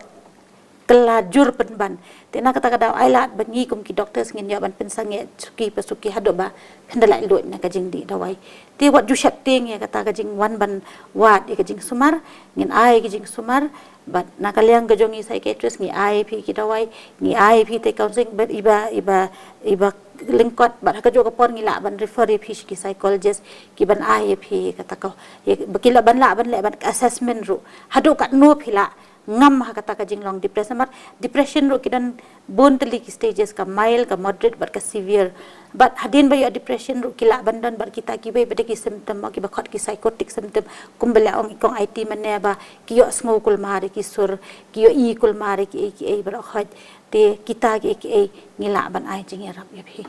kylla jur pynban. Te na kata ka daw ai lad ba ngi kum ki doctors ngin ïoh ban pynsangeh suki pa suki haduh ba phin da lait luid na ka jingdih dawai. Te wat ju sheptieng ïa kata ka jingwan ban wad ïa ka jingsumar, ngin ai ka jingsumar, bad na ka liang ka jong ngi psychiatrist ngi ai phi ki dawai, ngi ai phi te counselling, bad iba, iba, iba lyngkot, bad ha kajuh ka por ngi lah ban refer ïa phi sha ki psychologist, ki ban ai ïa phi kata ka, ïa, ba ki lah ban lah ban leh ban assessment ruh. Haduh katno phi lah ngam ha kata ka jinglong depression. Namar depression ruh ki don bun tylli ki stages, ka mild, ka moderate bad ka severe. Bad hadien ba ïoh depression ruh ki lah ban don bad kita kiwei pat de ki symptom, mo, kiba khot ki psychotic symptom. Kumba la ong i kong Aiti mynne ba ki ïoh sngew kulmar ïa ki sur, ki ïoh i kulmar ïa kiei kiei baroh khoit. Te kita kiei kiei ngi lah ban ai jingïarap ïa phi.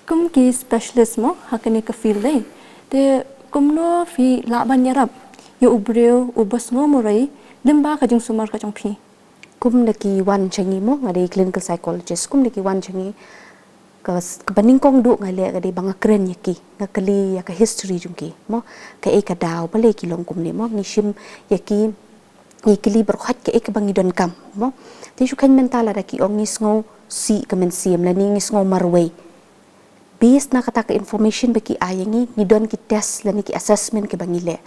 Kum ki specialist mo ha kane ka field dei. Te kumno phi lah ban ïarap ïa u briew uba sngew marwei lyngba ka jingsumar ka jong phi? Kum da ki wan sha ngi mo, nga dei clinical psychologist, kum da ki wan sha ngi ka, kaba nyngkong duh nga leh ka dei ba nga kren ïa ki, nga kylli ïa ka history jong ki mo, kaei ka daw balei ki long kumne mo, ngi shim ïa ki, ngi kylli baroh khoit kaei kaba ngi donkam mo. Te shu kheiñ mynta lada ki ong ngi sngew sih ka mynsiem lane ngi sngew marwei. Based na kata ka information ba ki ai ïa ngi, ngi don ki test lane ki assessment kiba ngi leh.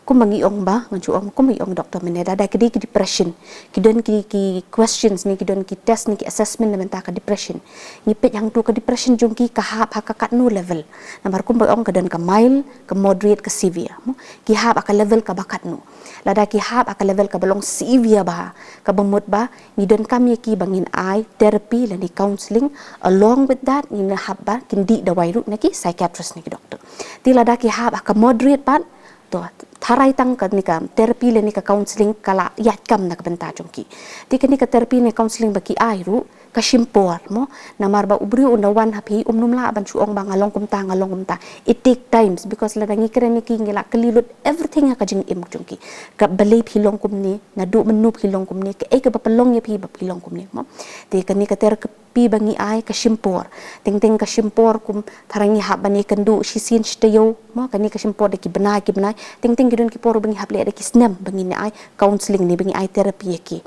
Kumba ngi ong ba, ngan shu ong kumba ngi ong doctor mynne, lada ki dei ki depression, ki don ki, ki questions ne ki don ki test ne ki assessment na bynta ka depression. Ngi peit hangto ka depression jong ki ka hap ha ka katno level. Namar kumba ong ka don ka mild, ka moderate, ka severe. Mo? Ki hap ha ka level kaba katno. Lada ki hap ha ka level kaba long severe bha, kaba mut ba ngi donkam ïa ki ba ngin ai therapy lane counselling, along with that ngin hap ba kin dih dawai ruh na ki psychiatrist ne ki doctor. Te lada ki hap ha ka moderate pat, to tharai tang kane ka therapy lane ka counselling ka la ïaid kam na ka bynta jong ki. Te kane ka therapy ne counselling ba ki ai ruh ka shim por mo, namar ba u briew un da wan ha phi um nym lah ban shu ong ba nga long kumta, nga long kumta. It take times, because lada ngi kren ïa ki ngi la kylli lut everything ha ka jingim jong ki. Ka balei phi long kumne, naduh mynno phi long kumne, kaei kaba pynlong ïa phi ba phi long kumne mo. Te kane ka therapy ba ngi ai ka shim por. Teng teng ka shim por kum tharai ngi hap ban ïakynduh shisien shi taïew mo, kane ka shim por da ki bnai ki bnai. Teng teng ki don ki por ba ngi hap leh da ki snem ba ngin ai counselling ne ba ngi ai therapy ïa ki.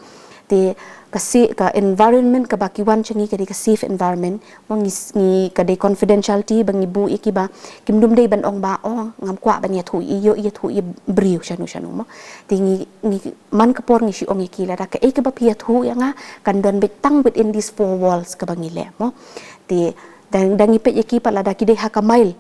Te ka si, ka environment kaba ki wan sha ngi ka dei ka safe environment. Mo ngi, ngi ka dei confidentiality ba ngi buh ïa ki ba kim dum dei ban ong ba, oh, ngam kwah ban ïathuh ïa, ïathuh ïa briew shano shano mo. Te ngi, ngi man ka por ngi shu ong ïa ki lada kaei kaba phi ïathuh ïa nga kan don beit tang within these four walls kaba ngi leh mo. Te da, da ngi peit ïa ki pat lada ki dei ha ka mild,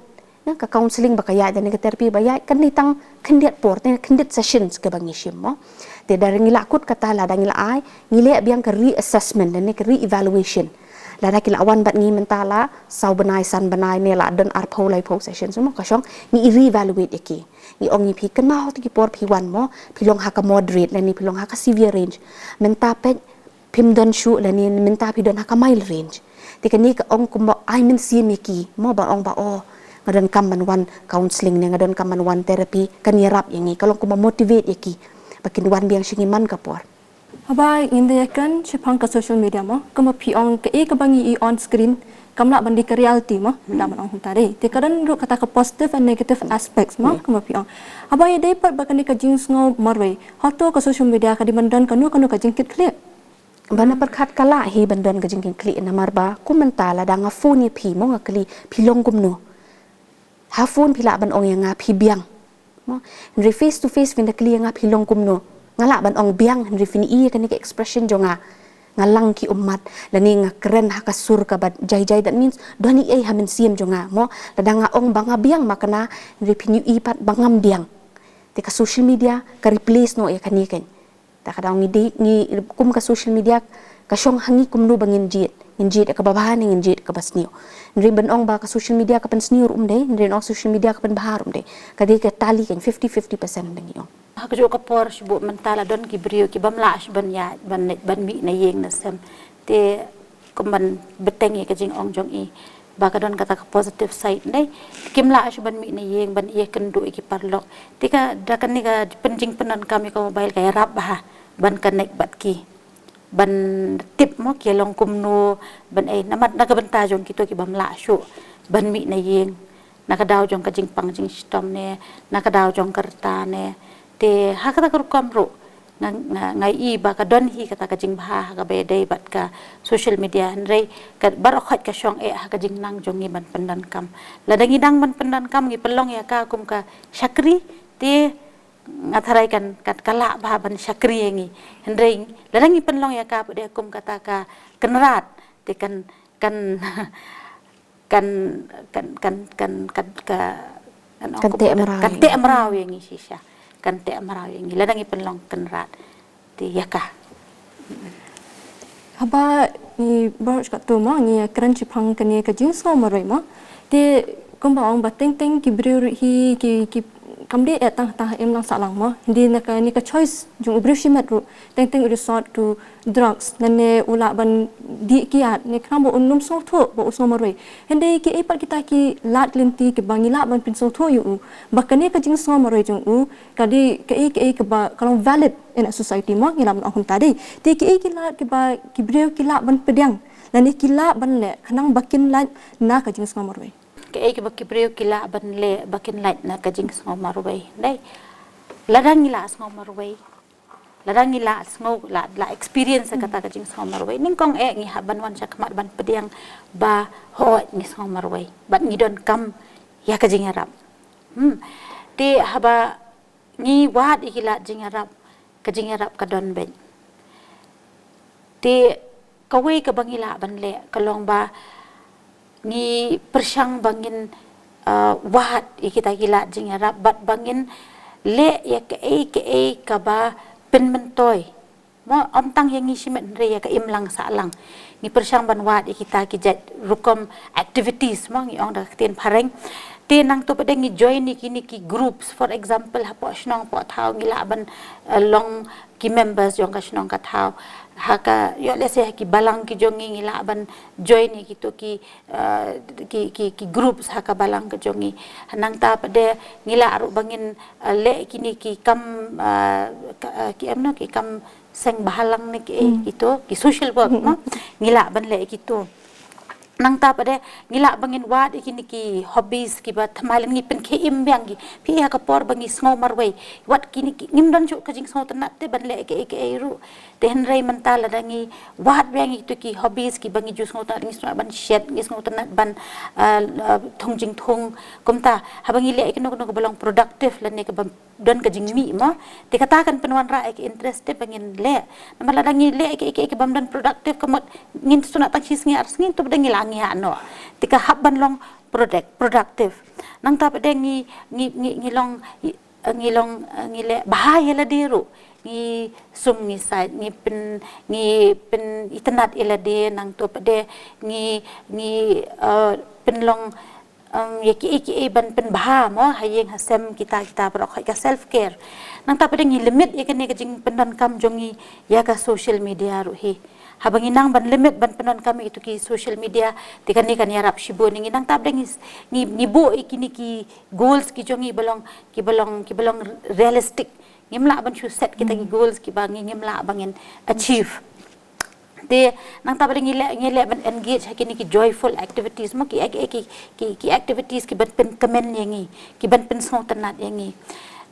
na ka counselling ba ka ïaid lane ka therapy ba ïaid kan dei tang khyndiat por, tang khyndiat sessions kaba ngi shim mo. Te da ngi la kut kata, lada ngi la ai, ngi leh biang ka reassessment lane ka re-evaluation. Lada ki la wan bad ngi mynta la saw bnai, san bnai ne la don arphew laiphew session mo, ka shong ngi re-evaluate ïa ki. Ngi ong ïa phi, kynmaw ha kito ki por phi wan mo, phi long ha ka moderate lane phi long ha ka severe range. Mynta peit phim don shuh lane mynta phi don ha ka mild range. Te kane ka ong kumba ai mynsiem ïa ki mo, ba ong ba, oh, nga donkam ban wan counselling ne nga donkam ban wan therapy, kan ïarap ïa ngi. Ka long kumba motivate ïa ki ba kin wan biang sha ngi man ka por. Haba ngin da ïakren shaphang ka social media mo, kumba phi ong, kaei kaba ngi ïohi on screen kam lah ban dei ka reality mo, lah ban ong kumta dei. Te ka don ruh kata ka positive and negative aspects mo, kumba phi ong. Haba ïadei pat bad kane ka jingsngew marwei, hato ka social media ka dei ban don kano kano ka jingkitkhlieh? Ba na pyrkhat ka lah hi ban don ka jingkitkhlieh, namar ba kum mynta lada nga phone ïa phi mo, nga kylli phi long kumno. Ha phone phi lah ban ong ïa nga phi biang mo. Hynrei face to face phin da kylli ïa nga phi long kumno, nga lah ban ong biang, hynrei phin ïohi ïa kane ka expression jong nga, nga lang ki ummat lane nga kren ha ka sur kaba jai jai, that means don ei ei ha mynsiem jong nga mo. Lada nga ong ba nga biang ma kane, hynrei phin ïohi pat ba ngam biang. Te ka social media ka replace noh ïa kane keiñ. Ta ka daw ngi dei, ngi kum ka social media ka shong ha ngi kumno ba ngin jied. Ngin jied kaba bha ne ngin jied kaba sniew. Hynrei ban ong ba ka social media ka pynsniew ruh ym dei, hynrei ban ong social media ka pynbha ruh ym dei. Ka dei ka tali keiñ, fifty fifty percent da ngi ong. Ha kajuh ka por shu buh mynta la don ki briew ki bym lah shu ban ïa ban, ban mih na ïing na sem. Te kum ban bteng ïa ka jingong jong i ba ka don kata ka positive side, dei, kim lah shu ban mih na ïing ban ïakynduh ïa ki paralok. Te ka da kane ka pynjingpyndonkam ïa ka mobile ka ïarap bha ban connect bad ki, ban tip mo ki long kumno, ban, eh, namar na ka bynta jong kito ki bym lah shuh ban mih na ïing, na ka daw jong ka jingpang jingshitom ne na ka daw jong ka rta ne. Te ha kata ka rukom ruh nga, nga, nga i ba ka don hi kata ka jingbha ha kaba ïadei bad ka social media, hynrei ka baroh khoit ka shong eh ha ka jingnang jong ngi ban pyndonkam. Lada ngi dang ban pyndonkam, ngi pynlong ïa ka kum ka shakri, te nga tharai kan, kan ka lah bha ban shakri ïa ngi. Hynrei lada ngi pynlong ïa ka pat de kum kata ka kynrad, te kan, kan kan, kan, kan, kan, kan, ka, kan ong, kan teh mraw, kan ïa teh ngi, mraw ïa ngi shisha. Kan teh mraw ïa ngi lada ngi pynlong kynrad. Te ïa ka. Haba ngi baroh katto mo ngi ïakren shaphang kane ka jingsngew marwei mo. Te kumba ong ba teng teng ki briew ruh hi ki, ki kam dei eh tang, tang ha imlang sahlang mo. Hynrei na kane ka choice jong u briew shimet ruh teng teng u resort to drugs, lane u lah ban dih kiad ne khnang ba un ym sngewthuh ba u sngew marwei. Hynrei kiei pat kita ki lad lynti kiba ngi lah ban pynsngewthuh ïa u ba kane ka jingsngew marwei jong u ka dei kaei kaei kaba ka long valid in a society mo, ngi lah ban ong kumta dei. Te kiei ki lad kiba ki briew ki lah ban pdiang lane ki lah ban leh khnang ba kin lait na ka jingsngew marwei? Kaei kaba ki briew ki lah ban leh ba kin lait na ka jingsngew marwei, dei? Lada ngi lah sngew marwei, lada ngi lah sngew, lah, lah experience kata ka jingsngew marwei, nyngkong eh ngi hap ban wan shakhmat ban pdiang ba hooid ngi sngew marwei bad ngi donkam ïa ka jingïarap. Hmm. Te haba ngi wad ïa ki lad jingïarap, ka jingïarap ka don beit. Te kawei kaba ngi lah ban leh ka long ba ngi pyrshang ba ngin, uh, wad ïa kita ki lad jingïarap bad ba ngin leh ïa kaei kaei kaba pynmyntoi mo, ym tang ïa ngi shimet hynrei ïa ka imlang sahlang. Ngi pyrshang ban wad ïa kita ki jait rukom activities mo, ngi ong da ka ktien phareng. Te nangta pat de ngi join ïa kine ki groups, for example hapoh shnong hapoh thaw ngi lah ban, uh, long ki members jong ka shnong ka thaw. Ha ka, ïoh lehse ha ki balang ki jong ngi ngi lah ban join ïa kito ki, uh, ki, ki, ki groups ha ka balang ka jong ngi. Nangta pat de ngi lah ruh ba ngin, uh, leh kine ki kam, uh, ka, uh, ki em no ki kam seng bhalang ne kiei kito, ki social work mo, ngi lah ban leh kito. Nangta pat de ngi lah ba ngin wad ïa kine ki hobbies kiba thymmai lane ngi pynkhie im biang ki. Phi ha ka por ba ngi sngew marwei, wat kine ki, ngim don shuh ka jingsngewtynnat te ban leh kaei kaei ruh. Te hynrei mynta lada ngi wad biang ïa kito ki hobbies kiba ngi ju sngewtynnat, ngi sngewtynnat ban shet, ngi sngewtynnat ban, uh, uh, thung jingthung. Kumta haba ngi leh ïa kano kano kaba long productive lane kaba don ka jingmih mo, te kata kan pynwanrah ïa ka interest te ba ngin leh. Namar lada ngi leh ïa kaei kaei kaba ym don productive, ka mut ngin sngewtynnat tang shi sngi ar sngi, to pat de ngi la ngiah noh. Te ka hap ban long product, productive. Nangta pat de ngi, ngi, ngi, ngi long, ngi long, ngi leh bha ïa lade ruh. ngi sum ngi sait, ngi pyn, ngi pynitynnad ïa lade, nangta pat de ngi, ngi, uh, pynlong, um, ïa kiei kiei ban pynbha mo ha ïing ha sem kita, kita baroh, ka self care. Nangta pat de ngi limit ïa kane ka jingpyndonkam jong ngi ïa ka social media ruh hi. Haba ngi nang ban limit ban pyndonkam ïa kito ki social media, te kane kan ïarap shibun ïa ngi. Nangta pat de ngi, ngi, ngi buh ïa kine ki goals ki jong ngi ba long, ki ba long, ki ba long realistic. Ngim lah ban shu set kita ki goals kiba ngi, ngim lah ban ngin achieve. Te nangta pat de ngi leh, ngi leh ban engage ha kine ki joyful activities mo, ki, ki, ki, ki, ki activities kiban pynkmen ïa ngi, kiban pynsngewtynnad ïa ngi.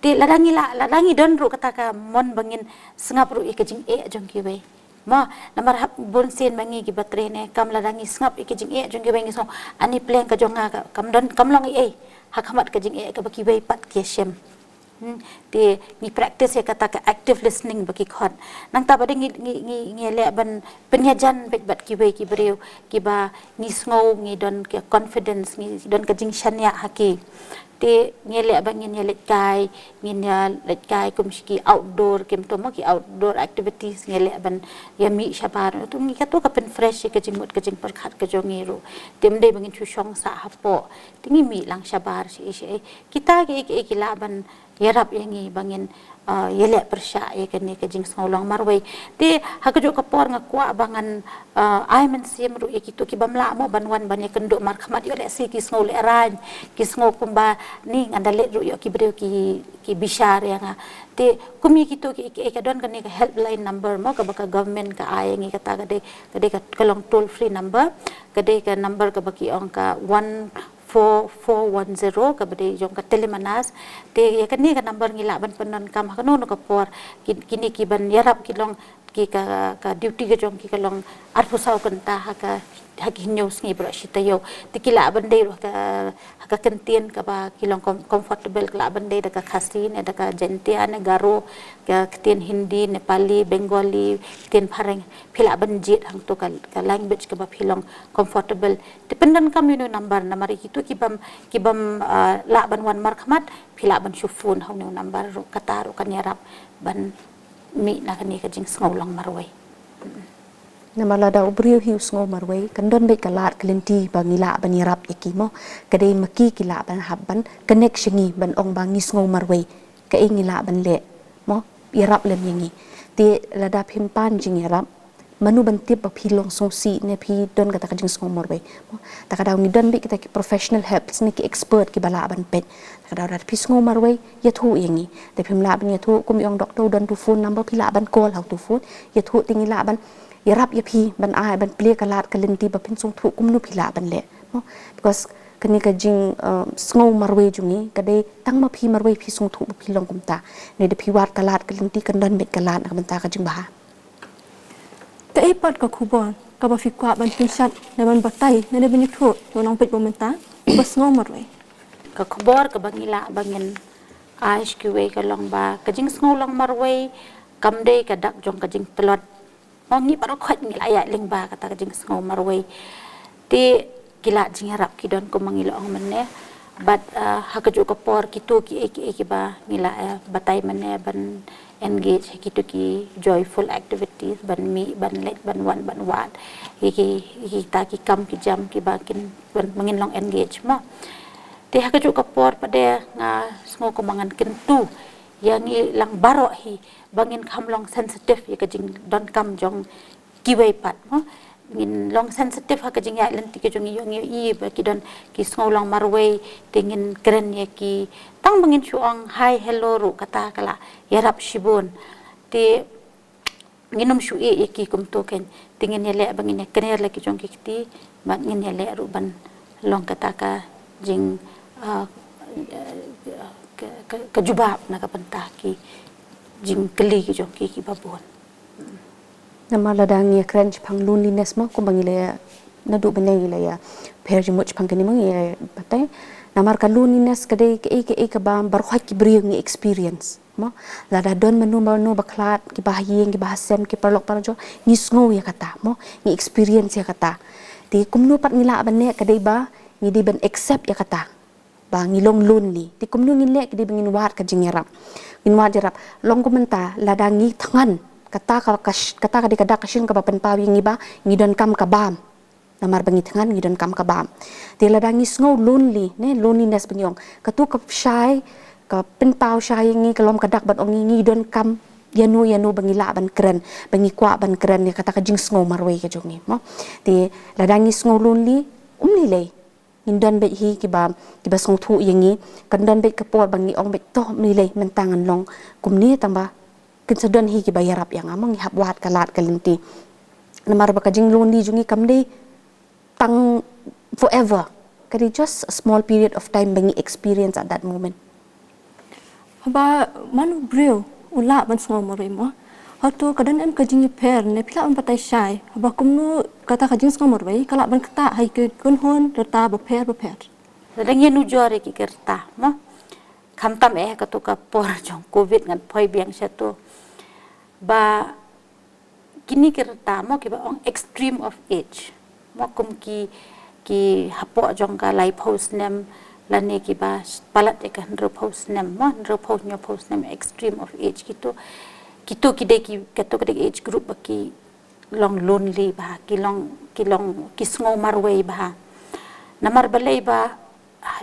Te lada ngi lah, lada ngi don ruh kata ka mon ba ngin sngap ruh ïa ka jingeh jong kiwei. Mo, namar hap bun sien ma ngi kiba trei ne kam, lada ngi sngap ïa ka jingeh jong kiwei ngi sngew ani pleng ka jong nga ka, kam don, kam long ei ei ha khmat ka jingeh kaba kiwei pat ki shem. Hmm, te ngi practice ïa kata ka active listening ba ki khot. Nangta pat de ngi, ngi, ngi, ngi leh ban pynïajan bad, bad kiwei ki briew kiba ngi sngew ngi don ka confidence, ngi don ka jingshaniah ha ki. Te ngi leh ban ngin ïa leit kai, ngin ïa leit kai kum shi ki outdoor, kim to mo, ki outdoor activities, ngi leh ban ïa mih shabar. To ngi, kato ka pynfresh ïa ka jingmut ka jingpyrkhat ka jong ngi ruh. Te ym dei ba ngin shu shong sah hapoh. Te ngi mih lang shabar shi, shi. Kita ki, ki, ki lah ban ïarap ïa ngi ba ngin, uh, ïaleh pyrshah ïa kane ka jingsngew long marwei. Te ha kajuh ka por nga kwah ba ngan, uh, ai mynsiem ruh ïa kito ki bym lah mo ban wan ban ïakynduh markhmat, ïoh lehse ki sngew lehraiñ, ki sngew kumba ni ngan da leit ruh ïoh ki briew ki, ki bishar ïa nga. Te kum ïa kito ki, ki, ka don kane ka helpline number mo kaba ka government ka ai ïa ngi, kata ka dei, ka dei ka, ka long toll free number, ka dei ka number kaba ki ong ka one four four one zero, kaba dei jong ka Telemanas. Te ïa kane ka number ngi lah ban pyndonkam ha kano kano ka por. Ki, kine kiban ïarap ki long, ki ka, ka duty ka jong ki ka long arphew saw kynta ha ka, ha ki hynñiew sngi baroh shi taïew. Te ki lah ban dei ruh ha ka, ha ka kyntien kaba ki long com-, comfortable, ki lah ban dei da ka Khasi ne da ka Jaintia ne Garo, ka ktien Hindi, Nepali, Bengali, ktien Phareng. Phi lah ban jied hangto ka, ka language kaba phi long comfortable. Te pyndonkam ïa une u number, namar ïa kito ki bym, ki bym, ah, lah ban wan markhmat, phi lah ban shu phone ha une u number ruh, kata ruh kan ïarap ban mih na kane ka jingsngew long marwei. Namar lada u briew hi u sngew marwei, kan don beit ka lad ka lynti ba ngi lah ban ïarap ïa ki mo. Ka dei ma ki ki lah ban hap ban connect sha ngi ban ong ba ngi sngew marwei. Kaei ngi lah ban leh mo, ïarap lem ïa ngi. Te lada phim pan jingïarap, mano ban tip ba phi long sngewsih ne phi don kata ka jingsngew marwei? Mo, ta ka daw ngi don beit kita ki professional help ne ki expert kiba lah ban peit. Ta ka daw lada phi sngew marwei, ïathuh ïa ngi. Te phim lah ban ïathuh, kum i ong doktor, u don tu phone number, phi lah ban call ha utu phone. Ïathuh te ngi lah ban ïarap ïa phi ban ai, ban plie ka lad ka lynti ba phin sngewthuh kumno phi lah ban leh. Mo, because kane ka jing, uh, sngew marwei jong ngi ka dei tang ma phi marwei phi sngewthuh ba phi long kumta. Ne da phi wad ka lad ka lynti, kan don beit ka lad na ka bynta ka jingbha. Kaei pat ka khubor kaba phi kwah ban pynshad ne ban batai ne ban ïathuh ïa u nongpeit ba mynta ba sngew marwei? Ka khubor kaba ngi lah ba ngin ai sha kiwei ka long ba ka jingsngew long marwei kam dei ka dak jong ka jingtlot. Mo, ngi baroh khoit ngi la ïaid lyngba kata ka jingsngew marwei. Te ki lad jingïarap ki don kumba ngi la ong mynne. Bad, ah, ha kajuh ka por kito kiei kiei kiba ngi la, eh, batai mynne ban engage ha kito ki joyful activities, ban mih, ban leit, ban wan, ban wad. Ki, ki, kita ki kam ki jam kiba kin, ban, ba ngin long engage mo. Te ha kajuh ka por pat de nga sngew kumba ngan kyntu ïa ngi lang baroh hi ba ngin kham long sensitive ïa ka jingdonkam jong kiwei pat mo. Ngin long sensitive ha ka jingïaid lynti ka jong ngi, ïoh ngi ïohi ba ki don ki sngew long marwei, te ngin kren ïa ki. Tang ba ngin shu ong hi hello ruh kata ka la ïarap shibun. Te ngin ym shu ïeh ïa ki kumto kein. Te ngin ïaleh ba ngin ïakner la ki jong ki kti, bad ngin ïaleh ruh ban long kata ka jing, ah, ka, ka, ka jubab na ka bynta ki jingkylli ki jong ki kiba bun. Namar lada ngi ïakren shaphang loneliness mo, kumba ngi la ïa, naduh mynne ngi la ïapher jingmut shaphang kane mo, ngi ïa batai. Namar ka loneliness ka dei kaei kaei kaba baroh ki briew ngi experience mo. Lada don mano mano ba khlad, kiba ha ïing, kiba ha sem, ki paralok parajor, ngi sngew ïa kata mo, ngi experience ïa kata. Te kumno pat ngi lah ban leh, ka dei ba ngi dei ban accept ïa kata. Ba ngi long lonely. Te kumno ngin leh? Ki dei ba ngin wad ka jingïarap. Ngin wad ïarap. Long kum mynta, lada ngi thngan, kata ka, ka sh-, kata ka dei ka dak ka shin kaba pynpaw ïa ngi ba ngi donkam ka bam. Namar ba ngi thngan, ngi donkam ka bam. Te lada ngi sngew lonely, ne, loneliness ba ngi ong, katu ka shai, ka pynpaw shai ïa ngi, ka long ka dak ban ong ïa ngi, ngi donkam ïano ïano ba ngi lah ban kren, ba ngi kwah ban kren ïa kata ka jingsngew marwei ka jong ngi, mo. Te lada ngi sngew lonely, um lei lei. Ngin don beit hi kiba, kiba sngewthuh ïa ngi, kan don beit ka por ba ngi ong beit, to, um lei lei, mynta ngan long kumne, tang ba kin sa don hi kiba ïarap ïa nga, mo, ngi hap wad ka lad ka lynti. Namar ba ka jinglonely jong ngi kam dei tang forever. Ka dei just a small period of time ba ngi experience at that moment. Haba man u briew u lah ban sngew marwei, mo, hato ka don em ka jingïapher, ne phi lah ban batai shai haba kumno kata ka jingsngew marwei ka lah ban ktah ha ki kynhun rta bapher bapher? Lada ngi nujor ïa ki rta, mo, khamtam eh katu ka por jong covid ngan poi biang shato, ba kine ki rta, mo, kiba ong extreme of age, mo, kum ki, ki hapoh jong ka laiphew snem lane kiba palat ïa ka hynriewphew snem, mo, hynriewphew, hynñiewphew snem, extreme of age, kito, kito ki dei ki, kito ki dei age group ba ki long lonely bha, ki long, ki long, ki sngew marwei bha. Namar balei? Ba ha,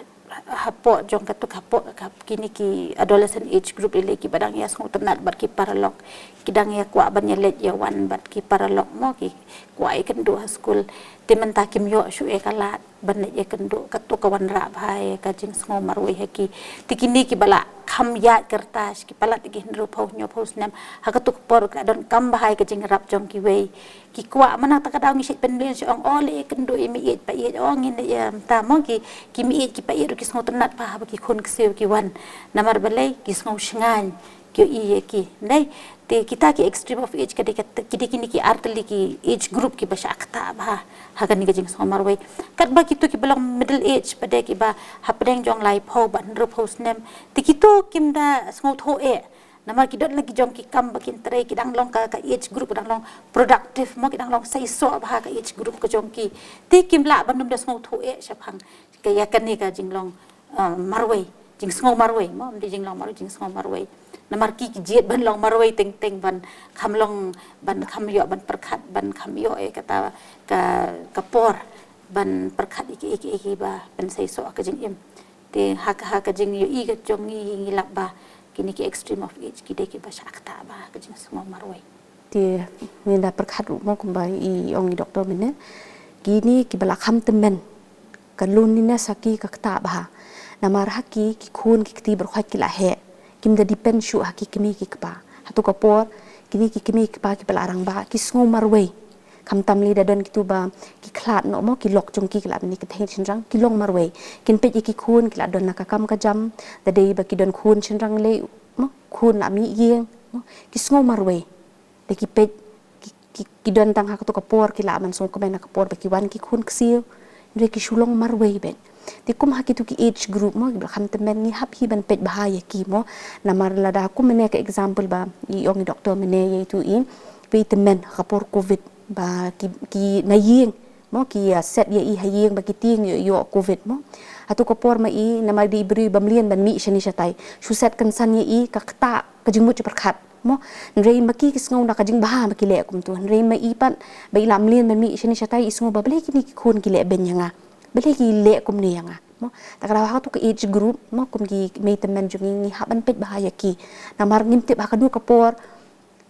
hapoh jong katu, hapoh ka, kine ki adolescent age group, lei lei kiba dang ïa sngewtynnat bad ki paralok, ki dang ïa kwah ban ïa leit ïa wan bad ki paralok, mo, ki kwah ïakynduh ha skul. Te mynta kim ïoh shuh ïa ka lad ban leit ïakynduh, katu ka wanrah bha ïa ka jingsngew marwei ha ki. Te kine kiba la kham ïaid ka rta, ki palat ïa ki hynriewphew, hynñiewphew snem, ha katu ka por ka donkam bha ïa ka jingïarap jong kiwei. Ki kwah, mynta ka daw ngi shait pynmlien shuh, ong, o, leit ïakynduh ïa i meiieit paieit, o, ngin leit ïa, mynta, mo, ki, ki meiieit ki paieit ruh ki sngewtynnat bha haba ki khun ksiew ki wan. Namar balei? Ki sngew shngaiñ, ki ïohi ïa ki. Dei, te kita ki extreme of age ka dei, ka, ki dei kine ki artylli ki age group kiba shah ktah bha ha kane ka jingsngew marwei. Katba kito kiba long middle age, pat de kiba hapdeng jong laiphew bad hynriewphew snem, te kito kim da sngewthuh eh. Namar ki don la ki jong ki kam ba kin trei, ki dang long ka, ka age group, ki dang long productive, mo, ki dang long seisoh bha ka age group ka jong ki. Te kim lah ban ym da sngewthuh eh shaphang ka, ïa kane ka jinglong, uh, marwei, jingsngew marwei, mo, ym dei jinglong marwei, jingsngew marwei. Namar ki, ki jied ban long marwei teng teng, ban kham long, ban kham ïoh ban pyrkhat, ban kham ïoh eh kata ka, ka por ban pyrkhat ïa ki, ïa ki, ïa kiba pynseisoh ka jingim. Te ha ka, ha ka jingïohi ka jong ngi, ngi lap ba kine ki extreme of age ki dei kiba shah ktah bha ka jingsngew marwei. Te ngi da pyrkhat ruh, mo, kumba i ong i doktor mynne, kine kiba la kham tymmen, ka loneliness ha ki ka ktah bha. Namar ha ki, ki khun ki kti baroh khoit ki la heh, kim da depend shuh ha ki kmie ki kpa. Hato ka por kine ki kmie ki kpa kiba la rangbah ki sngew marwei. Khamtam lei da don kito ba ki khlad noh, mo, ki lok jong ki ki la bynta ki kynthei shynrang, ki long marwei. Kin peit ïa ki khun ki la don na ka kam ka jam, da dei ba ki don khun shynrang lei, mo, khun la mih ïing, mo, ki sngew marwei. Da ki peit, ki, ki, ki don tang ha kato ka por, ki lah ban sngewkmen ha ka por ba ki wan ki khun ksiew. Hynrei ki shu long marwei beit. Te kum ha kito ki age group, mo, kiba la kham tymmen, ngi hap hi ban peit bha ïa ki, mo. Namar lada kum mynne ka example ba i ong i doktor mynne, ïa itu i, ba i tymmen ha ka por covid, ba ki, ki na ïing, mo, ki, ah, set ïa i ha ïing ba ki tieng ïoh, ïoh covid, mo. Hato ka por ma i, namar dei i briew ba mlien ban mih shane shatai, shu set kynsan ïa i, ka ktah ka jingmut jingpyrkhat, mo. Hynrei ma ki, ki sngew na ka jingbha ba ki leh kumto. Hynrei ma i pat, ba i la mlien ban mih shane shatai, i sngew ba balei kine ki khun ki leh beiñ ïa nga, balei ki leh kumne ïa nga, mo. Ta ka daw ha kato ka age group, mo, kum ki mei tymmen jong ngi, ngi hap ban peit bha ïa ki. Namar ngim tip ha kano ka por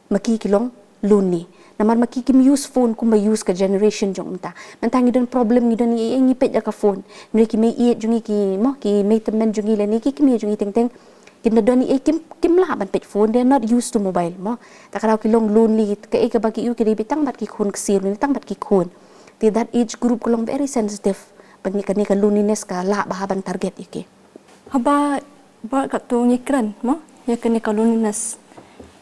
ma ki ki long lonely. Namar ma ki kim use phone kumba use ka generation jong mynta. Mynta ngi don problem, ngi don ei ei, ngi peit ïa ka phone. Hynrei ki meiieit jong ngi, ki, mo, ki mei tymmen jong ngi lane ki kmie jong ngi teng teng, kim da don ei ei, kim, kim lah ban peit phone, they are not used to mobile, mo. Ta ka daw ki long lonely, kaei kaba ki ïohi ki dei beit tang bad ki khun ksiew, lane tang bad ki khun. Te that age group ka long very sensitive. Ba ngi, kane ka loneliness ka lah bha ban target ïa ki. Haba, ba kato ngi kren, mo, ïa kane ka loneliness,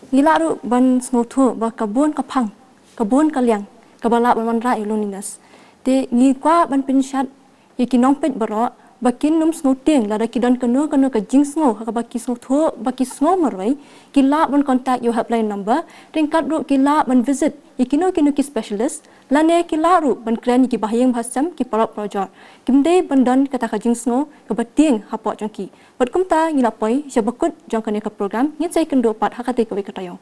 ngi lah ruh ban sngewthuh ba ka bun ka phang, ka bun ka liang kaba lah ban wanrah ïa loneliness. Te ngi kwah ban pynshad ïa ki nongpeit baroh ba kin ym sngew tieng lada ki don kano kano ka jingsngew ha kaba ki sngewthuh ba ki sngew marwei, ki lah ban contact ïa u helpline number. Ryngkat ruh ki lah ban visit ïa kino kino ki specialist lane ki lah ruh ban kren ïa ki bahaïing bahasem, ki paralok parajor. Kim dei ban don kata ka jingsngew kaba tieng hapoh jong ki. Bad kumta ngi la poi sha ba kut jong kane ka program, ngin sa ïakynduh pat ha katei kawei ka taïew.